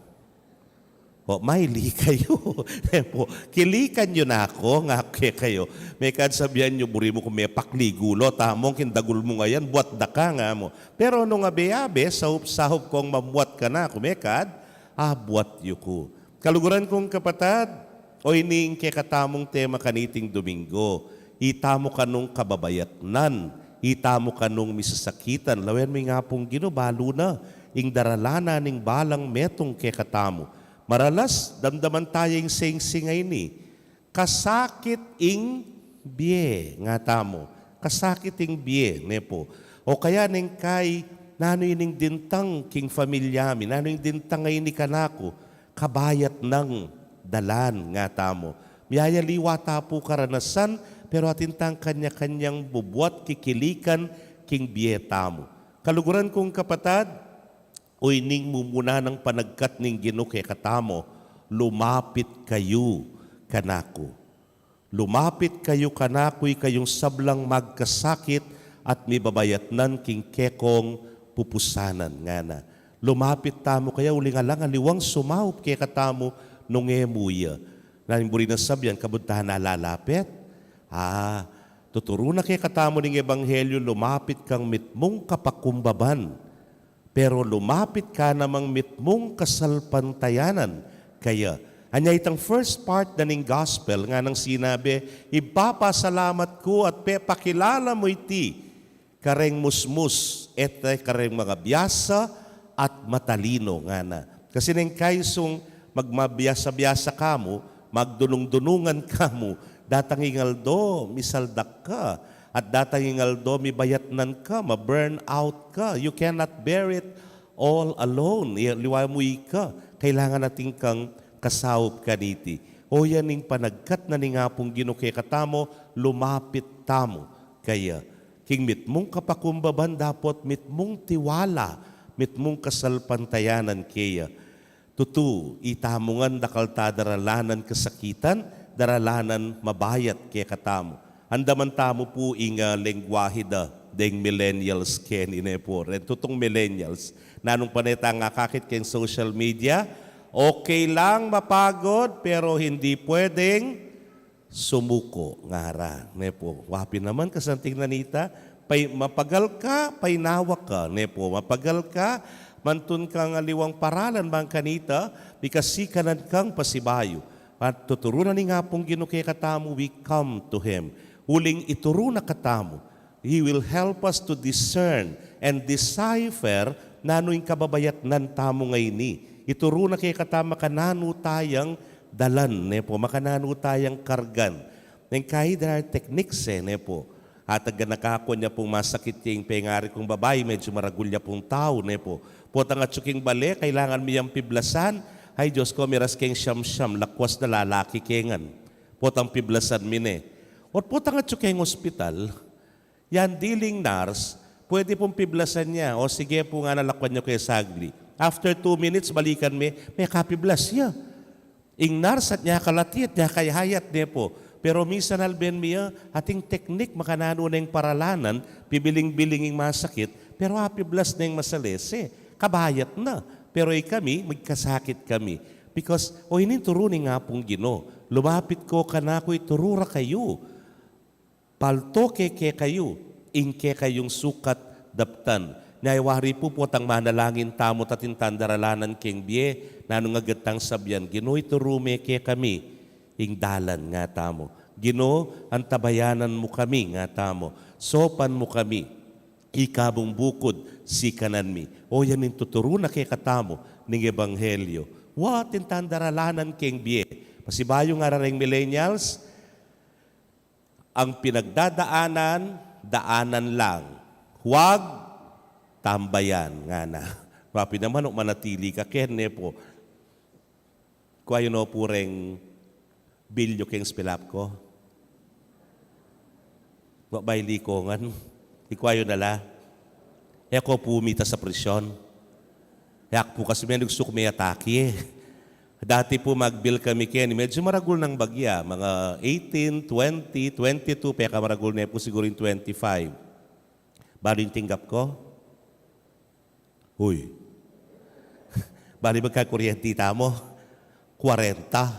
o maili kayu. Ne pu, kilikan yu na ku, ngaku kekayu. Mekad sabian yu, buri mu kung mepakli gulut, a mung king dagul mu ngayan, buat da ka, nga mu. Pero nung abe-abe, saup-saup kung mabuat ka na ku, mekad, a buat yu ku. Kaluguran kung kapatad, o ini ing kekatamung tema kaniting Domingo, itamu kanung kababayatnan, itamu kanung misasakitan, lawen mu ing Apung Ginu, balu na, ing daralanan ning balang metung kekatamu. Maralas, damdaman taya ing singsing a ini, kasakit ing bie, nga tamu. Kasakit ing bie, ne pu. O kaya neng kai, nanu ining dintang king familia mi, nanu ing dintang a ini kanaku, kabayat nang dalan, nga tamu. Miyayaliwa ta pu karanasan, pero atin tang kanya-kanyang bubuat kikilikan king bie tamu. Kaluguran kung kapatad, o ining mumuna nang panagkat ning Ginu kekatamu, lumapit kayu kanaku. Lumapit kayu kanaku, ikayung sablang magkasakit at mibabayatnan king kekong pupusanan, ngana. Lumapit tamu kaya uling alang aliwang sumaup kekatamu nung e mu ya. Nanu ing buri nang sabian, kabud ta na lalapit? A, tuturu na kekatamu ning ebanghelyu, lumapit kang mitmung kapakumbaban. Pero lumapit ka namang mitmung kasalpantayanan kaya. Anya itang first part na ning gospel, nganang sinabi, ipapasalamat ku at pepakilala mu iti kareng musmus, e te kareng mga biasa at matalino, ngana. Kasi neng kaisung magmabiasa-biasa kamu, magdunung-dunungan kamu, datang ing aldo, misaldak ka, at datang ing aldo, mibayatnan ka, ma-burn out ka. You cannot bear it all alone. Aliwa mu ika, kailangan atin kang kasaup kaniti. O yan ing panagkat na ning Apung Ginu kekatamu, lumapit tamu kaya. King mitmung kapakumbaban dapot mitmung tiwala, mitmung kasalpantayanan keya. Tutu, itamu ngan dakal ta daralanan kasakitan, daralanan mabayat kekatamu. Andaman tamu pu ing, ah, lengguahe da deng millennials keni, ne pu. Ren tutung millennials. Nanung pane tang akakit keng social media, okay lang mapagod, pero hindi pwedeng sumuko, ngara, ne pu. Wa pin naman kasanting na nita, pay-, mapagal ka, painawa ka, ne pu. Mapagal ka, mantun kang aliwang paralan bang kanita, bikasi kanan kang pasibayu. At tuturu na ning Apung Ginu kekatamu, we come to Him. Uling ituru na katamu. He will help us to discern and decipher nanu ing kababayatnan tamu ngeni. Ituru na kekatamu makananu tayang dalan, ne pu, makananu tayang kargan. Neng kai, there are techniques, e, ne pu. At agana kakun ya pung masakit ya ing pengari kung babai, medyu maragul ya pung tau, ne pu. Potang atyu king bale, kailangan mi yang piblasan. Ay, Diyos ko, miras keng siyam-siyam, lakwas na lalaki ke ngan. Potang piblasan mi ne. Ot potang atyu keng ospital, yang diling nurse, pwede pung piblasan ya. O sige pu, ngana, lakwan yu ke sagli. After two minutes, balikan me, mekapiblas ya. Ing nurse at nya kalati at nya kayayat, ne pu. Pero minsan alben mi ya, ating teknik makananu neng paralanan, pibiling-biling ing masakit, pero apiblas neng masalese. Kabayat na. Pero ikami, magkasakit kami. Because, o, ini ing turu ning Apung Ginu, lumapit ko kanaku, ituru ra kayu. Palto ke kekayu, ing kekayung sukat daptan. Nya i wari pu, potang manalangin tamu, tatin tang daralanan keng bie, nanung agad tang sabian, Ginu, ituru me kekami ing dalan, nga tamu. Ginu, antabayanan mu kami, nga tamu. Sopan mu kami, ika mung bukud sikanan mi. O, yan ing tuturu na kekatamu ning ebanghelyo. Wa, atin tang daralanan keng bie. Pasibayu, ngara reng millennials, ang pinagdadaanan, daanan lang. Huwag tambayan, ngana. Papi naman, o manatili ka ken, ne po. Kua yu no pu reng bilyo keng spilap ko. Wa, baili ko ngan. Ikua yu na la. E ko pu mita sa prisyon. E ak pu kasi menuksuk me atake. Dati pu magbil kami keni, medyo maragul nang bagya, mga eighteen, twenty, twenty-two, pekamaragul ne pu siguru ing twenty-five. Balu ing tinggap ko? Uy. Bali, magkakuryente tamu? Kwarenta.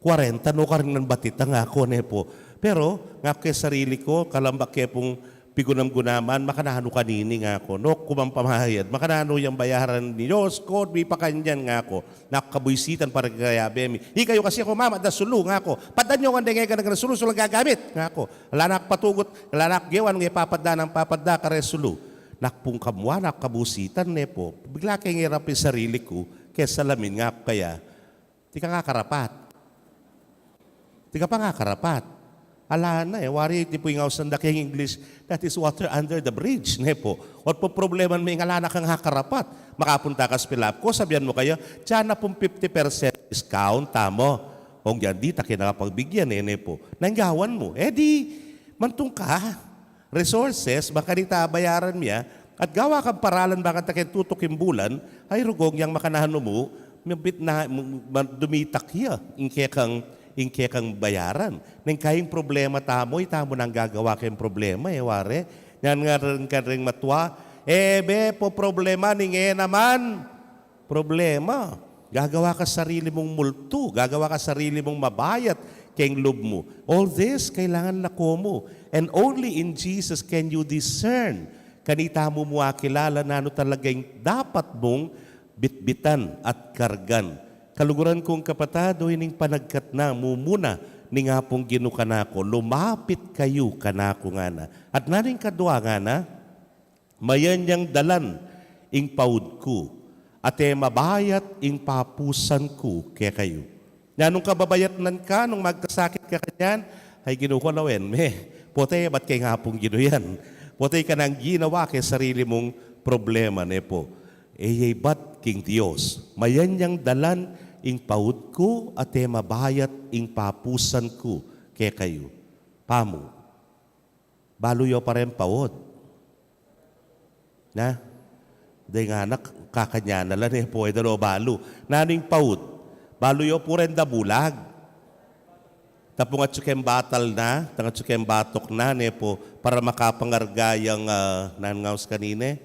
Kwarenta, no, karin ngan batita, ngaku, ne po. Pero, ngaku ke sarili ku, kalambak ke pung pigunam-gunaman, makananu kanini, ngaku. No ku mang pamayad, makananu yang bayaran mi? Diyos ko, mi pa kanyan, ngaku. Naku, kabuisitan para kayabe mi. Ikayu kasi, aku, mama, da sulu, ngaku. Paddan yu ngan deng e gana-gana sulu, sulu gagamit, ngaku. Ala na ku patugut, ala na ku gewa nung e papadda nang papadda kare sulu. Naku pung kamua, naku kabusitan, ne po. Bigla keng erap ing sarili ku, ke salamin, ngaku kaya, tika nga karapat. Tika pa nga karapat. Ala na e, wari iti pu ing ausan da keng English, that is water under the bridge, ne po. Ot pu probleman me ing ala na kang akarapat. Makapunta ka spilap ko, sabian mu kaya, diyan na pung fifty percent discount tamu. Ong diyan, di ta ke na pagbigyan e, ne po. Nanu ing gawan mu? E di, mantung ka resources, bang kanita bayaran mi ya, at gawa kang paralan bang kanta keng tutuking bulan, ay rugung yang makananu mu, mabit na, m-, m-, dumitak ya, ing kekang, ing kekang bayaran. Neng kayang problema tamu, itamu nang gagawa keng problema, e ware, nyan nga rin, ka ring matua, e be pu problema, ning e naman, problema. Gagawa ka sarili mung multu, gagawa ka sarili mung mabayat keng lub mu. All this, kailangan lako mu. And only in Jesus can you discern. Kanita mu mu akilala nanu talaga ing dapat mung bitbitan at kargan. Kaluguran kung kapatad, o ining panagkat na, mumuna ning Apung Ginu kanaku, lumapit kayu kanaku ngana. At nanu ing kadua ngana? Mayan yang dalan ing paud ku, at e mabayat ing papusan ku kekayu. Nanung kababayatnan ka nung magkasakit ka kanyan? Ay, Ginu ku, lawen me. Potay, bat keng Apung Ginu yan? Potay ka nang ginawa ke sarili mung problema, ne po. E ye ibat king Dios. Mayan yang dalan ing paud ku, at e mabayat ing papusan ku kekayu. Pamu. Balu yu pa reng paud? Na? Deng anak, kakanyan na la, ne po, e da no balu. Nanu ing paud? Balu yu pu reng dabulag? Tapung atsu keng batal na, tang atsu keng batok na, ne po, para makapangarga yang, ah, nanu ing aus kanine?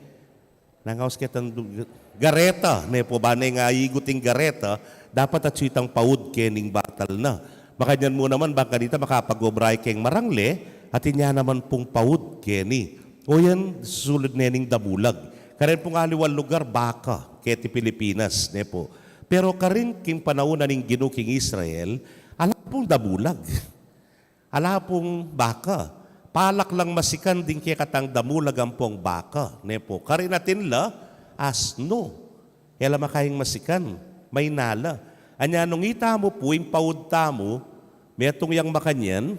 Nangaus ke tang du-, gareta, ne po, bang e nga igut ing gareta, dapat atsu itang paud kening batal na. Makanyan mu naman, bang kanita makapag-obra ya keng marangle, at inya naman pung paud keni. O yan, sulud ne ning dabulag. Karin pung aliwang lugar, baka, keti Pilipinas, ne po. Pero karin king panaun na ning Ginu king Israel, ala pung dabulag. Ala pung baka. Palak lang masikan ding kekatang damulag ampong baka, ne po. Karin atin la, asno. E la makayang masikan, mayna la. Anya nung itamu pu ing paud tamu, metung yang makanyan,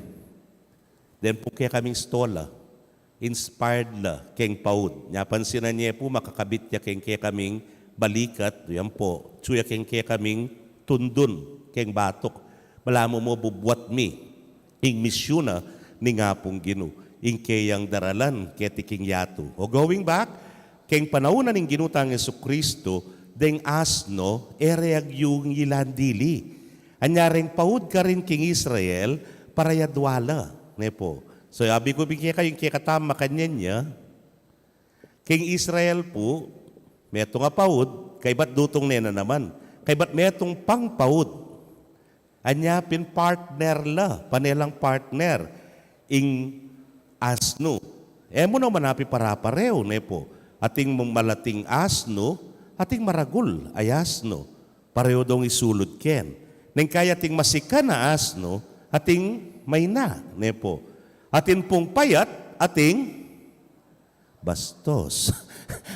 deng pu kekaming stola, inspired la keng paud. Nya pansinan ye pu, makakabit ya keng kekaming balikat, yan po, atsu ya keng kekaming tundun, keng batok. Balamu mu bubuat mi ing misyun na ning Apung Ginu, ing keyang daralan keti king yatu. O going back, keng panaun na ning Ginu tang Jesucristo, deng asno, e re agyung ilan dili. Anya reng paud karin king Israel, para yadwa la, ne po. So, abi ku bing kekayu, ing kekatam makanyan ya, king Israel pu, metung a paud, kaybat dutung ne na naman. Kaybat metung pang paud. Anya pin partner la, pane lang partner, ing asno. E mu naman apipara-parehu, ne po. Ating malating asno, ating maragul a asno. Parehu dong isulud ken. Neng kaya ating masikan a asno, ating mayna, ne po. Atin pung payat, ating bastos.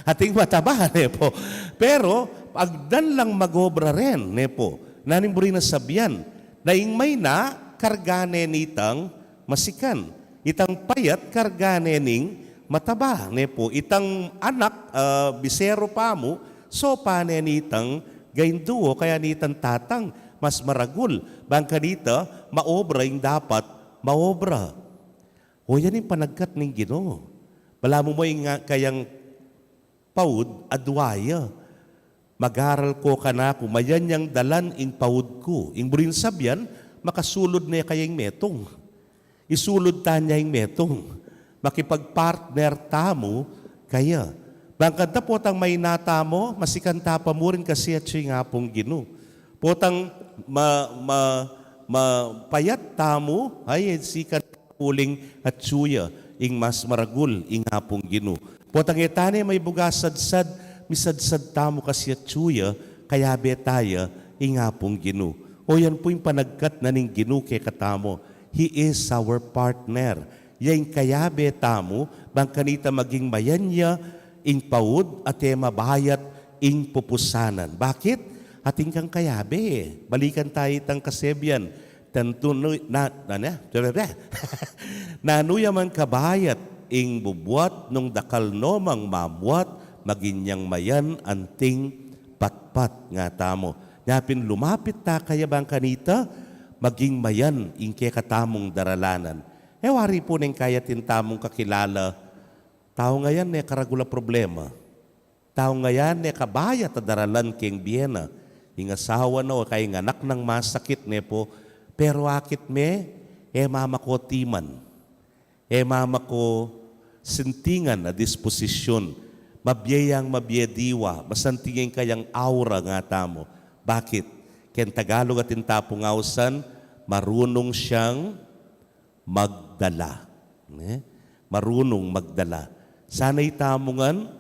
Ating mataba, ne po. Pero, agdan lang mag-obra ren, ne po. Nanu ing buri nang sabian? Na ing mayna, karga ne nitang masikan. Itang payat, karga ne ning mataba, ne pu. Itang anak, ah, bisero pa mu, so pa ne nitang gaindu o kaya nitang tatang, mas maragul. Bang kanita, maobra ing dapat maobra. O yan ing panagkat ning Ginu. Balamu mo ing, ah, kayang paud, adwa ya. Mag-aral ko kanaku, mayan yang dalan ing paud ku. Ing buring sabyan, makasulud ne kaya ing metung. Isulud ta ne ing metung. Makipag-partner tamu kaya. Bang kanita potang maina tamu, masikan ta pa murin kasi atyu ing Apung Ginu. Potang ma, ma, mapayat tamu, ay, sikan uling atyu ya ing mas maragul ing Apung Ginu. Potang e ta ne maibuga sadsad, misadsad tamu kasi atyu ya, kayabe ta ya ing Apung Ginu. O yan pu ing panagkat na ning Ginu kekatamu. He is our partner. Ya ing kayabe tamu, bang kanita maging mayan ya ing paud at e mabayat ing pupusanan. Bakit? Atin kang kayabe. Balikan ta itang kasebyan. Tantu nu-, na, na, na, nanu ya man kabayat ing bubuat nung dakal no mang mamuat, maging yang mayan anting patpat nga tamu. Nya pin lumapit ta kaya bang kanita, maging mayan ing kekatamung daralanan. E wari pu neng kaya atin tamung kakilala, tau ngayan ne karagul a problema. Tau ngayan ne kabayat a daralan keng bie na, ing asawa na o kaya ing anak nang masakit ne pu, pero akit me, e mama ko timan, e mama ko sintingan a disposisyun, mabie yang mabie diwa, masanting ing kayang aura nga tamu. Bakit? Keng Tagalog atin ta pung ausan, marunung siyang magdala. Ne? Marunung magdala. Sana itamu ngan,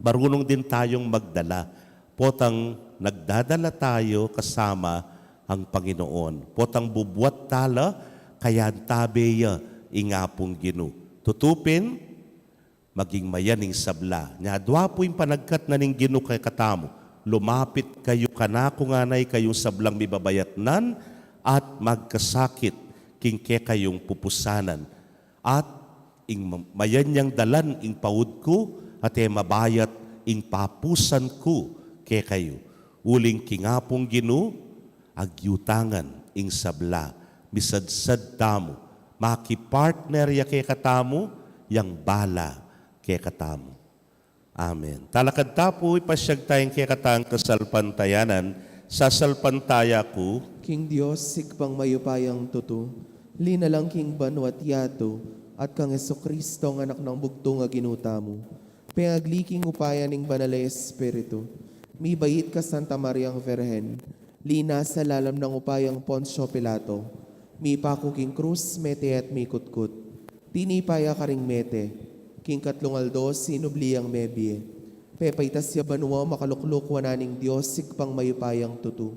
marunung din tayung magdala. Potang nagdadala tayo kasama ang Panginoon. Potang bubuat tala, kaya tabe ya ing Apung Ginu. Tutu pin, maging mayan ing sabla. Nya adwa pu ing panagkat na ning Ginu kekatamu, lumapit kayu kanaku nganang kayung sablang mibabayatnan at magkasakit king kekayung pupusanan. At ing ma-, mayan yang dalan ing paud ku, at e mabayat ing papusan ku kekayu. Uling king Apung Ginu, agyutangan ing sabla, misadsad tamu, makipartner ya kekatamu, yang bala kekatamu. Amen. Talakad ta pu, ipasyag taya ing kekatang kasalpantayanan, sasalpantaya ku. King Dios, Ibpang mayupayang tutu, linalang king banua't yatu, at kang Jesucristo, anak nang bugtung a Ginu tamu, pengagli king upaya ning Banal a Espiritu, mibait kang Santa Mariang Virgen, linasa lalam nang upayang Poncio Pilato, mipaku king krus, mete at mikutkut. Tinipa ya karing mete, king katlung aldo sinubli yang mebie. Pepaitas ya banua, makalukluk wanan ning Dios, Ibpang mayupayang tutu.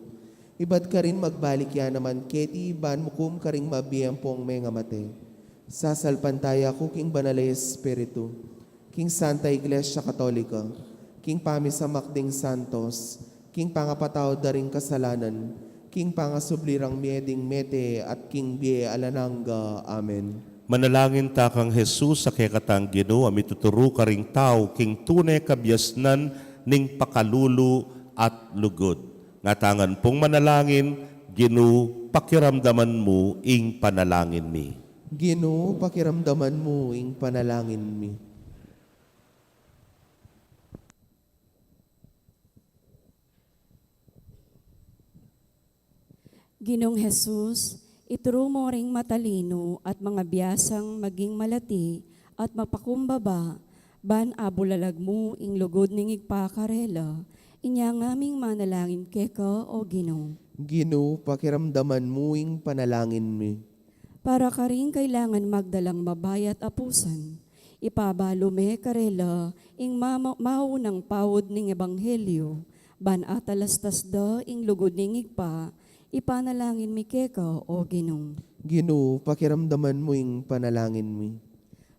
Ibat karin magbalik ya naman keti ban mukum karing mabie ampong mengamate. Sasalpantaya ku king Banal a Espiritu, king Santa Iglesia Katolika, king pamisamak ding santos, king pangapatawad da ring kasalanan, king pangasubli rang mie ding mete, at king bie alang angga. Amen. Manalangin ta kang Jesus a kekatang Ginu, a mituturu karing tau king tune kabiasnan ning pakalulu at lugud. Ngatamu ngan pung manalangin, Ginu, pakiramdaman mu ing panalangin mi. Ginu, pakiramdaman mu ing panalangin mi. Ginung Jesus, ituru mu ring matalinu at mangabiasang maging malati at mapakumbaba, ban abulalag mu ing lugud ning Ibpa karela. Inya ngaming manalangin keka, O Ginu. Ginu, pakiramdaman mu ing panalangin mi. Para karing kailangan magdalang mabayat a pusan, ipabalu me karela ing mama-, maunang paud ning ebanghelyu, ban atalastas da ing lugud ning Ibpa, ipanalangin mi keka, O Ginu. Ginu, pakiramdaman mu ing panalangin mi.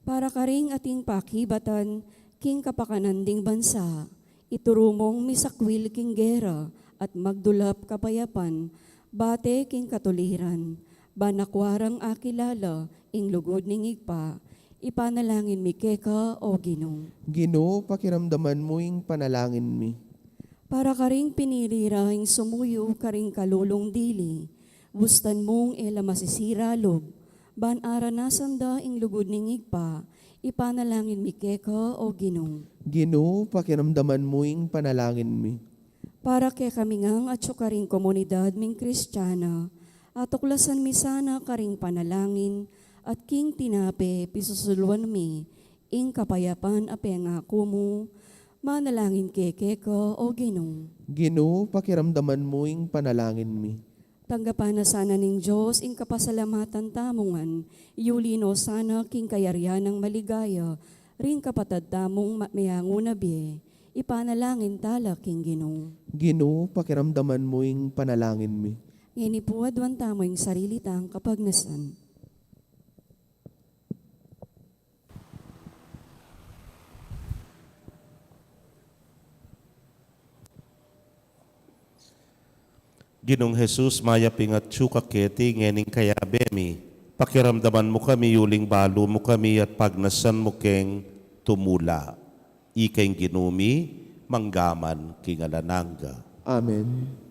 Para karing ating pakibatan king kapakanan ding bansa, ituru mung misakwil king gera at magdulap kapayapan, bate king katuliran, ban akua rang akilala ing lugud ning Ibpa, Ipanalangin mi keka, O Ginu. Ginu, pakiramdaman mu ing panalangin mi. Para karing pinili ra ing sumuyu karing kalulung dili, bustan mung e la masisira lub, ban aranasan da ing lugud ning Ibpa, ipanalangin mi keka, O Ginu. Ginu, pakiramdaman mu ing panalangin mi. Para kekami ngan at karing komunidad ming Kristiana, atuklasan mi sana karing panalangin at king tinape pisusuluan mi ing kapayapan a pengaku mu, manalangin kami keka, O Ginu. Ginu, pakiramdaman mu ing panalangin mi. Tanggapan na sana ning Dios ing kapasalamatan tamu ngan, yuli no sana king kayarian nang maligaya ring kapatad tamung ma-, meangu na bie, ipanalangin tala king Ginu. Ginu, pakiramdaman mu ing panalangin mi. Ngeni pu, aduan tamu ing sarili tang kapagnasan. Ginung Jesus, mayap ing atyu ka keti ngening kayabe mi. Pakiramdaman mu kami uling balu mu kami at pagnasan mu keng tumula. Ika ing Ginu mi, mangga man king alang angga. Amen.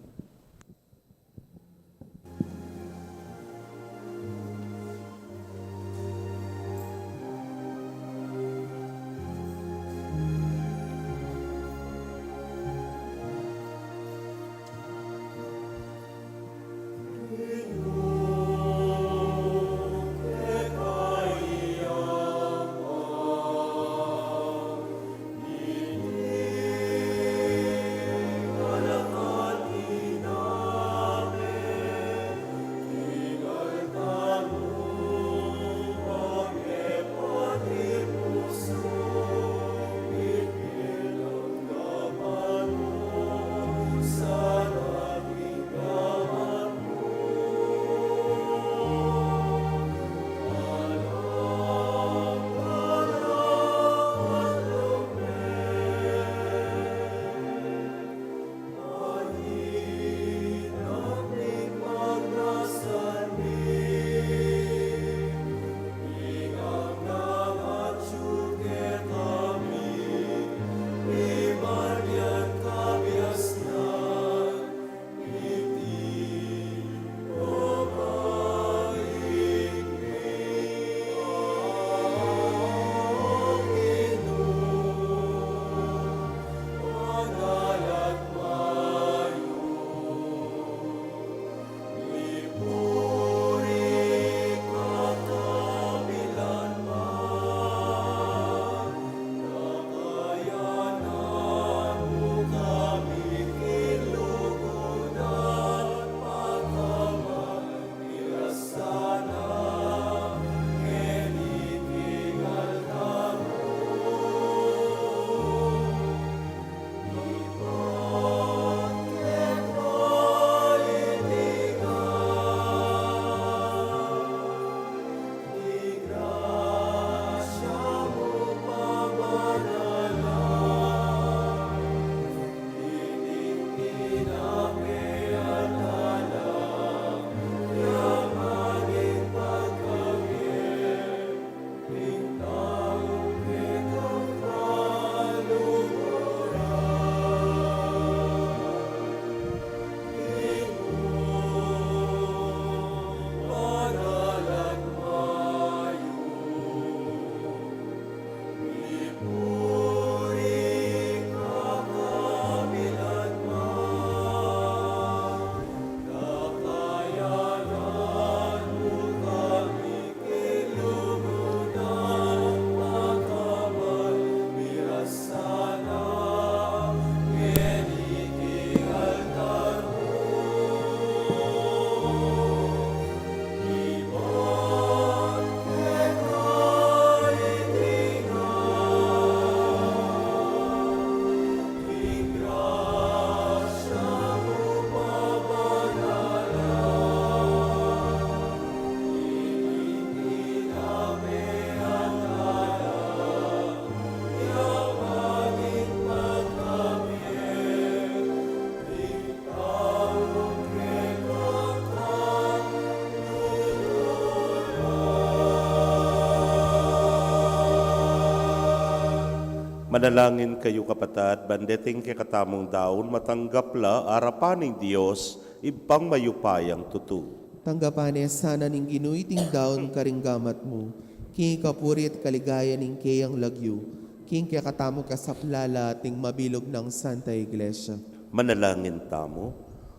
Manalangin kayu, kapatad, ban deting kekatamung daun matanggap la arapan ning Dios, Ibpang mayupayang tutu. Tanggapan ne sana ning Ginu iting daun karing gamat mu, king kapurian at kaligayan ning keyang lagyu, king kekatamung kasaplalan at ning mabilug nang Santa Iglesia. Manalangin tamu.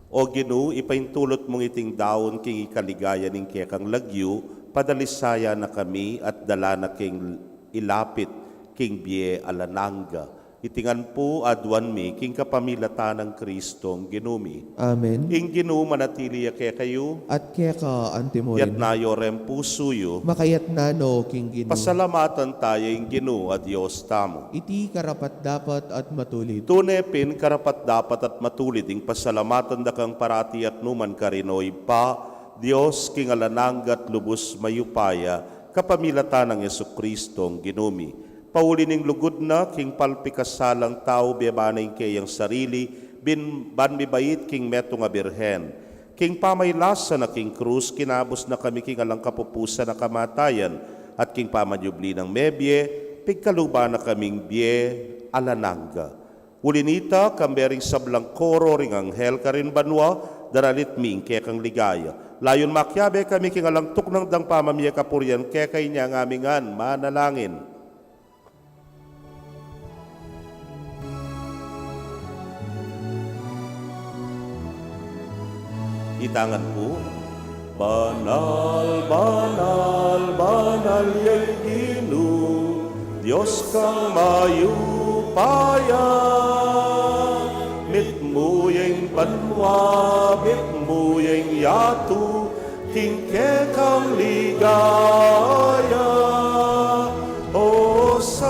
O Ginu, ipaintulut mung iting daun king ikaligayan ning kekang lagyu, padalisayan na kami at dala na king ilapit king bie alang angga. Iti ngan pu aduan mi king kapamilatan nang Kristong Ginu mi. Amen. Ing Ginu manatili ya kekayu. At keka antimurin. Iyatas yu ring pusu yu. Makayatas no king Ginu. Pasalamatan taya ing Ginu a Dios tamu. Iti karapat-dapat at matulid. Tune pin karapat-dapat at matulid ing pasalamatan da kang parati at nukarin man, O Ibpa, Dios king alang angga at lubus mayupaya, kapamilatan nang Jesucristong Ginu mi. Pauli ning lugud na king palpikasalang tau, bie na ing keyang sarili, bin, ban mibait king metung a birhen. King pamailasa na king krus, kinabus na kami king alang kapupusan a kamatayan, at king pamanyubli nang mebie, pigkaluban na kaming bie alang angga. Uli nita, kambe ring sablang koro ring anghel karin banua, daralit mi ing kekang ligaya. Layun makiabe kami king alang tuknang dang pamamie kapurian keka, inya ngan mi ngan manalangin. Ita ngan pu. Banal, banal, banal ya ing Ginu, Dios kang mayupaya. Mitmu ya ing banua, mitmu ya ing yatu, king kekang ligaya. Hosana,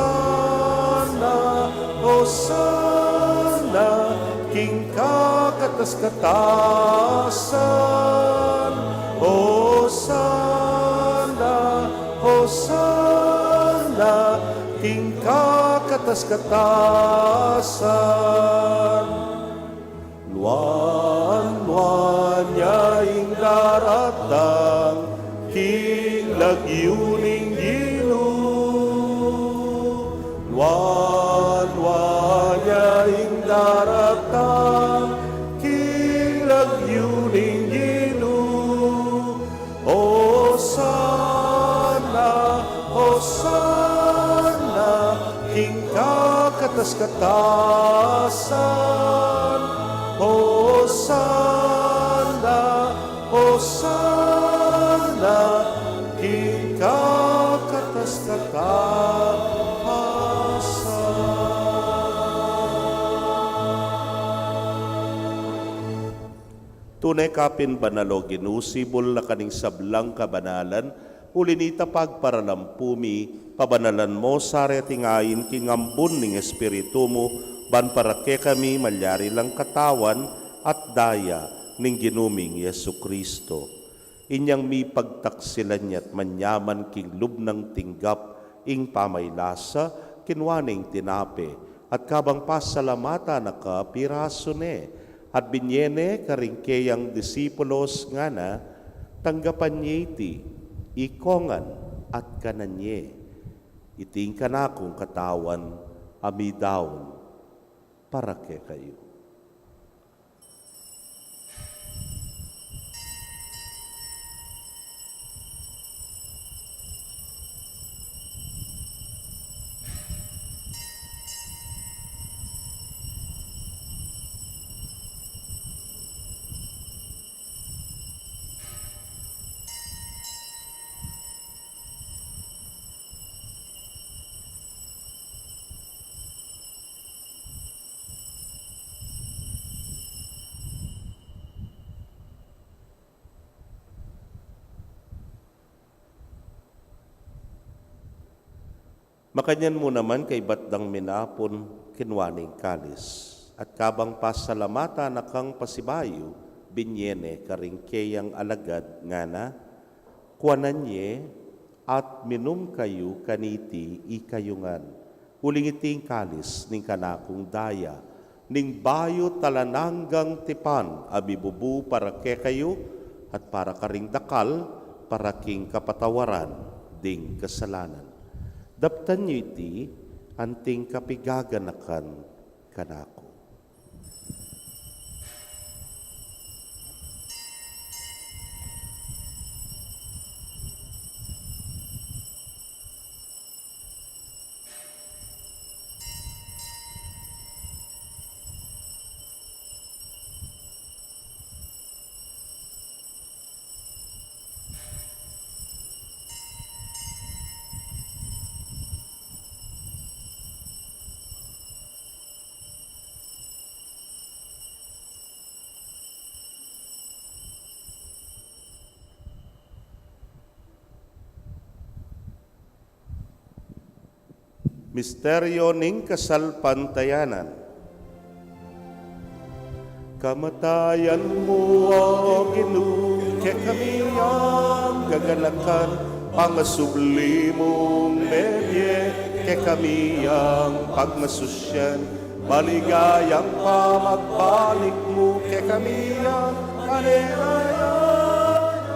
Hosana, king kakatas-katasan. Hosana, Hosana, king kakatas-katasan. Nuan-nuan ya ing daratang king lagyu ning Ginu. Nuan-nuan ya ing daratang king lagyu ning Ginu. Hosana, Hosana, king kakatas-katasan. Hosana, Hosana, king kakatas-katasan. Tune ka pin banal, O Ginu, sibul na ka ning sablang kabanalan, uli nita pagparalampu mi, pabanalan mo sa reting ain king ambun ning Espiritu mu, ban para kekami malyari lang katawan at daya ning Ginu ming Jesucristo. Inyang mipagtaksilan ya't manyaman king lub nang tinggap ing pamailasa, kinua ne ing tinape, at kabang pasalamatan na ka, pirasu ne, at binye ne karing keyang disipulos, ngana, tanggapan ye iti, ikongan at kanan ye. Iti ing kanakung katawan a midaun para kekayu. Makanyan mu naman kaibat dang minapun, kinua ne ing kalis, at kabang pasalamatan na kang pasibayu, binye ne karing keyang alagad, ngana, kuanan ye at minum kayu kaniti ikayu ngan. Uling iti ing kalis ning kanakung daya, ning bayu't alang anggang tipan a mibubu para kekayu at para karing dakal, para king kapatawaran ding kasalanan. Daptan yu iti Anting kapigaganakan kanaku. Misteryo ning kasalpantayanan. Kamatayan mu, O Ginu, kekami yang gaganakan, pangasubli mung mebie, kekami yang pagmasusyan, maligayang pamagbalik mu kekami yang manenaya.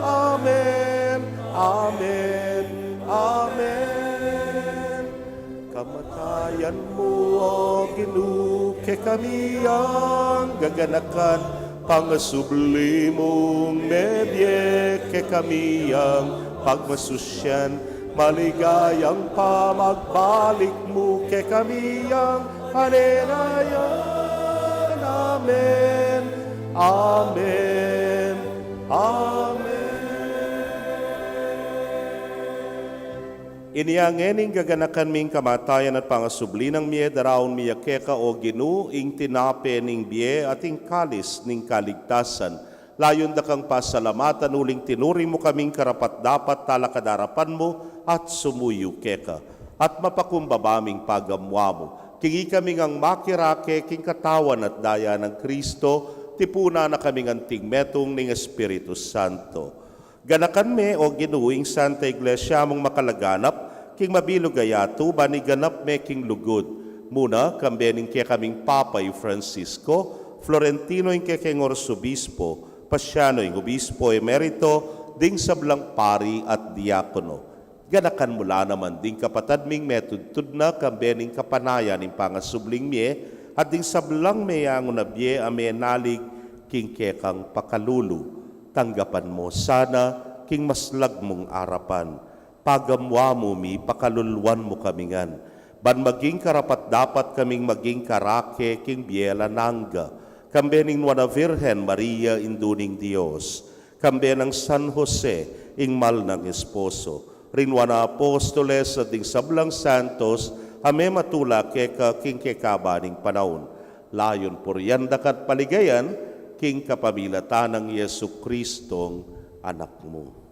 Amen. Amen. Amen. Kamatayan mu, O Ginu, kekami yang gaganakan, pangasubli mung mebie, kekami yang pagmasusyan, maligayang pamagbalik mu kekami yang manenaya. Amen. Amen. Amen. Inya ngening gaganakan ming kamatayan at pangasubli nang mie, daraun mi ya keka, O Ginu, ing tinape ning bie at ing kalis ning kaligtasan. Layun da kang pasalamatan uling tinuri mu kaming karapat-dapat talakad arapan mu at sumuyu keka. At mapakumbaba ming pagamuan mu, king ikami ngang makirake king katawan at daya nang Kristo, tipunan na kaming anting metung ning Espiritu Santo. Ganakan me, O Ginu, ing Santa Iglesia mung makalaganap king mabilug a yatu, ban iganap me king lugud mu na, kambe ning kekaming Papa i Francisco, Florentino ing kekeng Arsobispo, Paciano ing Obispo Emerito, ding sablang pari at diakono. Ganakan mu la naman ding kapatad ming metudtud na kambe ning kapanayan ning pangasubling mie, at ding sablang meyangu na bie a menalig king kekang pakalulu. Tanggapan mu sana king maslag mung arapan. Pagamuan mu mi, pakaluluan mu kami ngan, ban maging karapat-dapat kaming maging karake king bie alang angga, kambe ning Nuan a Virgen Maria, Indu ning Dios, kambe nang San Jose, ing mal nang esposo, ring Nuan a Apostoles, at ding sablang santos a mematula keka king kekaban ning panaun. Layun purian da ka at paligayan, king kapamilatan nang Jesucristong Anak mu.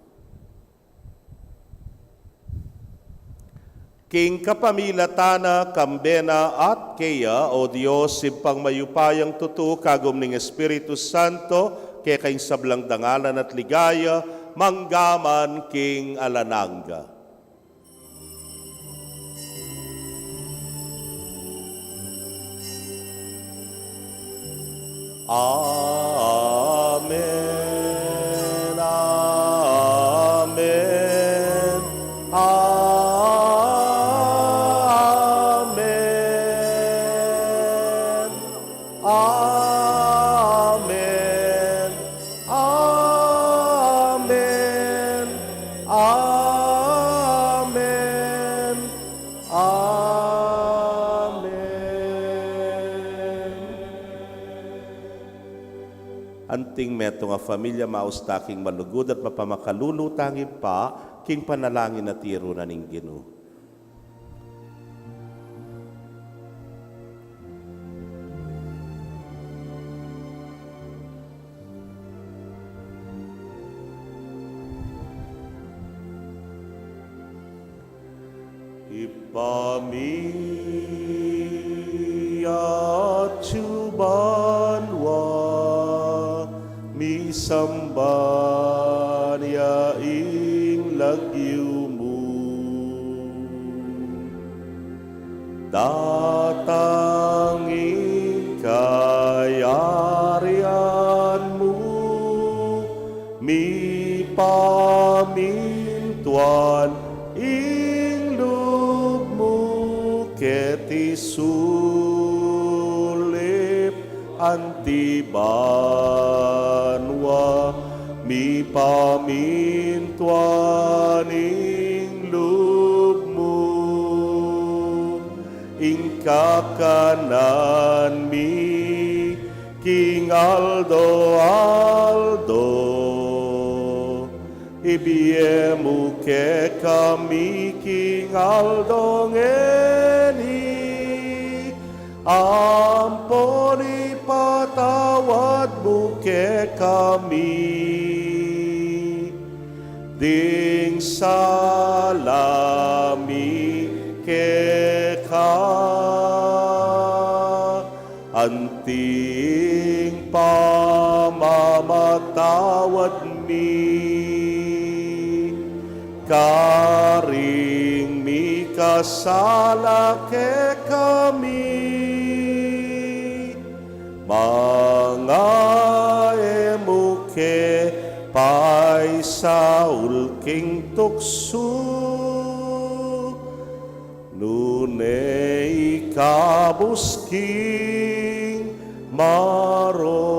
King kapamilatan na, kambe na, at keya, O Dios, Ibpang mayupayang tutu, kagum ning Espiritu Santo, keka ing sablang dangalan at ligaya, mangga man king alang angga. Amen, amen, amen, amen, amen, amen. Amen. Anting metung a familia, maus ta king malugud at mapamakalulu tang Ibpa, king panalangin a tiru na ning Ginu. Ibpa mi, atsu banua, misamban ya ing lagyu mu. Datang ing kayarian mu, mipamintuan ing lub mu ket sulip anti banua, mipamintuan ing lub mu, ing kakanan mi king aldo-aldo. Ibie mu kekami king aldo ngeni, ampon ipatawad mu kekami ding sala mi keka, anting pamamatawad mi karing mikasala kekami. Manga e mu ke paisaul king tuksu, nune ikabus king marok.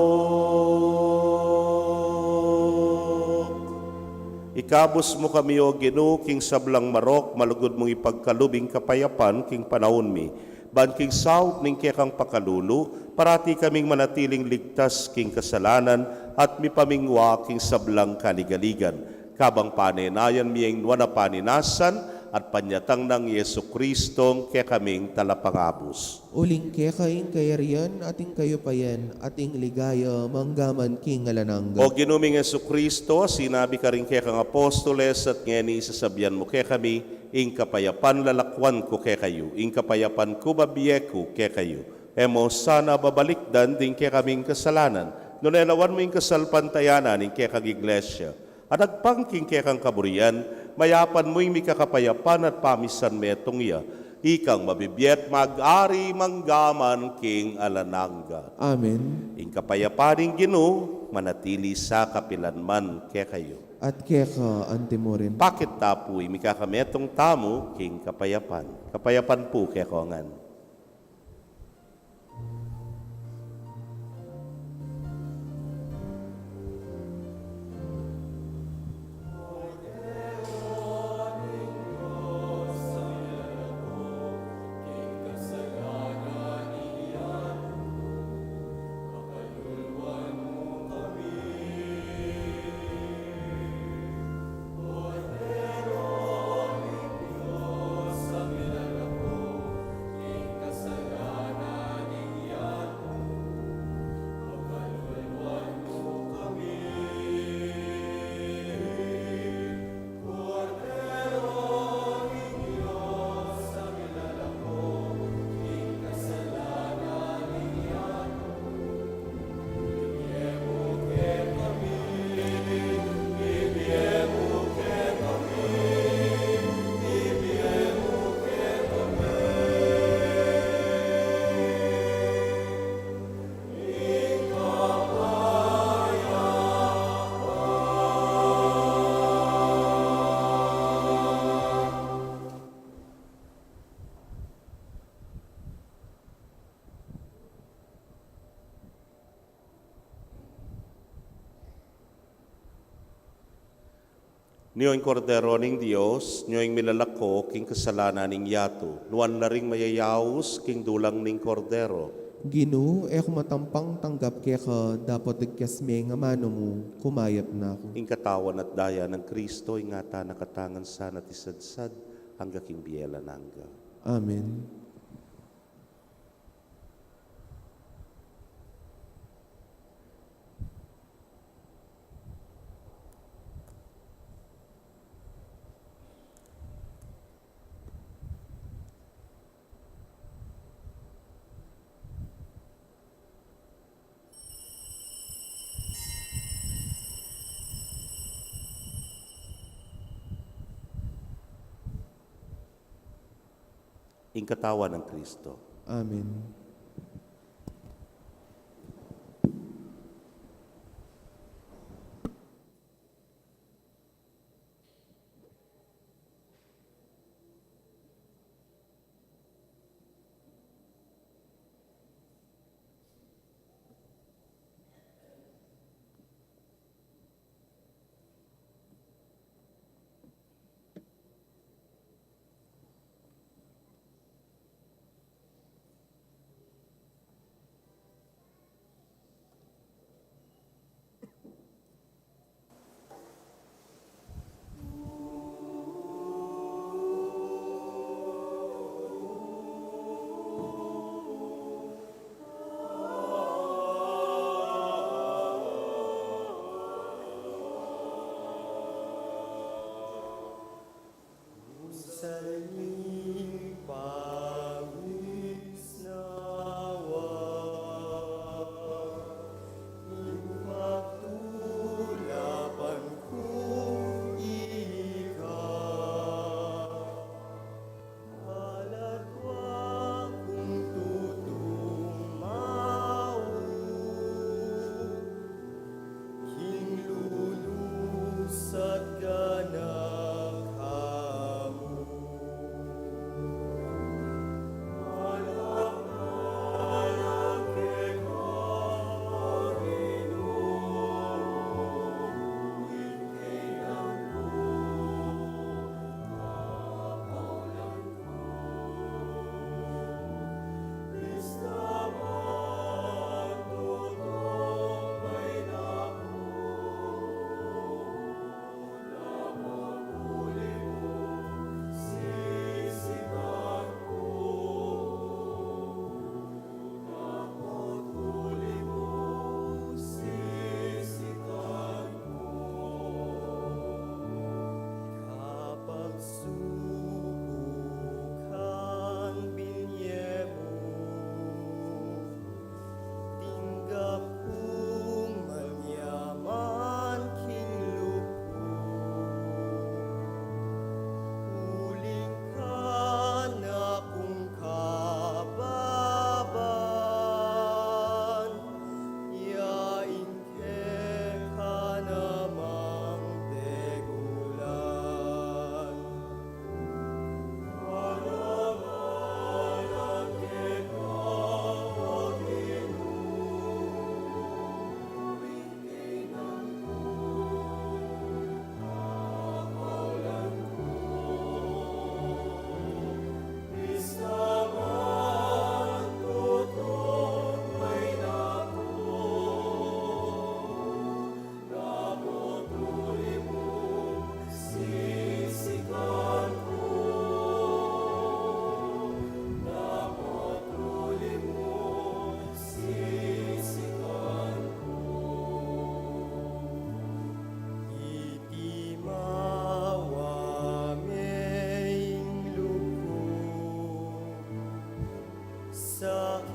Ikabus mu kami, O Ginu, king sablang marok, malugud mung ipagkalub ing kapayapan king panaun mi. Ban king saup ning kekang pakalulu, parati kaming manatiling ligtas king kasalanan at mipamingwa king sablang kaligaligan. Kabang panenayan mi ing nuan a paninasan at panyatang nang Jesucristong kekaming Talapangabus. Uling keka ing kayarian at ing kayupayan at ing ligaya manggaman king alang angga. O Ginu ming Jesucristo, sinabi karing kekang apostoles at ngeni sasabian mu kekami, ing kapayapan lalakwan ku kekayu, ing kapayapan ku babie ku kekayu. E mu sana babalikdan ding kekaming kasalanan, nune lawan mu ing kasalpantayanan ning kekang Iglesia, at agpang king kekang kaburian, mayapan mu ing mikakapayapan at pamisan metung ya, ikang mabibie at mag-ari manggaman king alang angga. Amen. Ing kapayapan ning Ginu manatili sa kapilan man kekayu. At keka antimurin. Pakit ta pu ing mikakametung tamu king kapayapan. Kapayapan pu kekongan. Nyo ing Kordero ning Dios, nyo ing milalako king kasalanan ning yatu. Nuan la ring mayayaus king dulang ning Kordero. Ginu, e ku matampang tanggap keka, dapot igkas me ing amanu mu, kumayap na ku. Ing katawan at daya nang Kristo, ingatan na katamu ngan sana at isadsad, angga king bie alang angga. Amen. Ing katawan nang Kristo. Amen.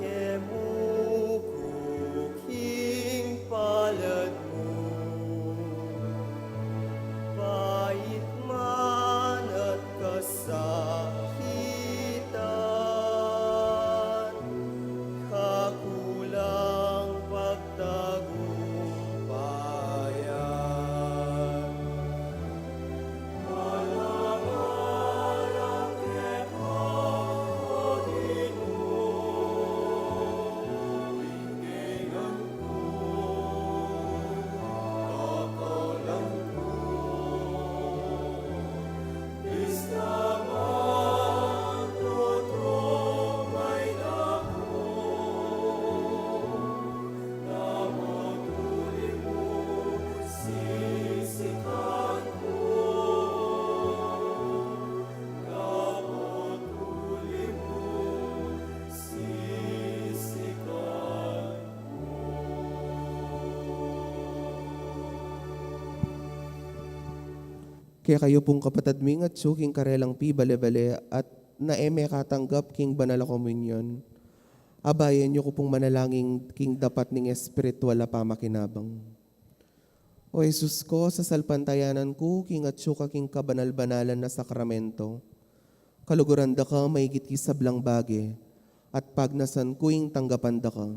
Kemu ku king palad mu, pait man at kasakitan, kakulang pagtagumpayan. Kekayu pung kapatad ming atsu king karelang pibale-bale at na e mekatanggap king banal a komunyon, abayan yu ku pung manalangin king dapat ning espiritual a pamakinabang. O Jesus ko, sasalpantayanan ku king atsu ka king kabanal-banalan a sakramento. Kaluguran da ka maigit king sablang bage, at pagnasan ku ing tanggapan da ka.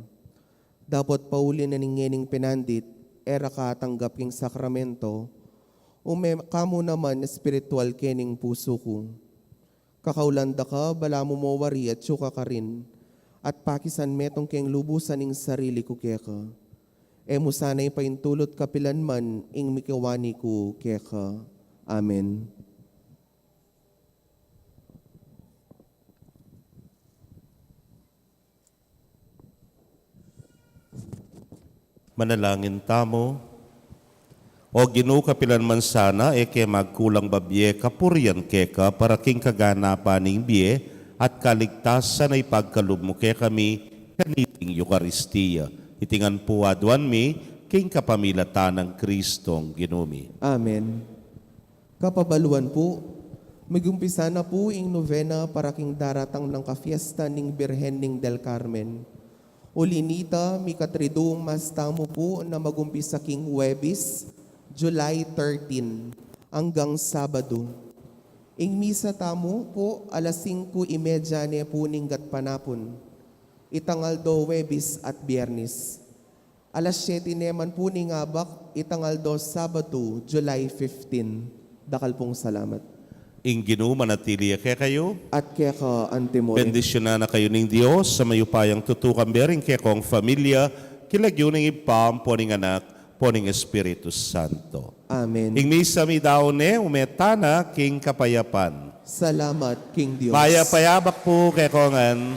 Dapot pauli na ning ngening pinandit, e ra ka atanggap king sakramento, ume ka mu naman espiritual kening pusu ku. Kakaulan da ka, balamu mo wari atsu ka karin, at pakisan metung keng lubusan ing sarili ku keka. E mu sana ipaintulut kapilan man ing mikiwani ku keka. Amen. Manalangin tamu. O Ginu, kapilan man sana e ke magkulang babie kapurian keka para king kaganapan ning bie at kaligtasan a ipagkalub mu kekami kaniting Eukaristia. Iti ngan pu aduan mi king kapamilatan nang Kristong Ginu mi. Amen. Kapabaluan pu, mag-umpisa na pu ing novena para king daratang nang kafiesta ning Birhen ning del Carmen. Uli nita, mikatriduang mas tamu pu na mag-umpisa king Huwebes, July thirteen, anggang Sabadu. Ing misa tamu pu alas singko y media ne pu ning gatpanapun, itang aldo Huwebes at Biernes. Alas siyete ne man pu ning abak, itang aldo Sabadu, July fifteen. Dakal pung salamat. Ing Ginu manatili ya kekayu. At keka antimurin. Bendisyunan na kayu ning Dios a mayupayang tutukan, bie ring kekong familia, king lagyu ning Ibpa, ampo ning Anak, ampo ning Espiritu Santo. Amen. Ing misa mi daun ne, ume tana king kapayapan. Salamat king Dios. Mayap a abak pu kekongan.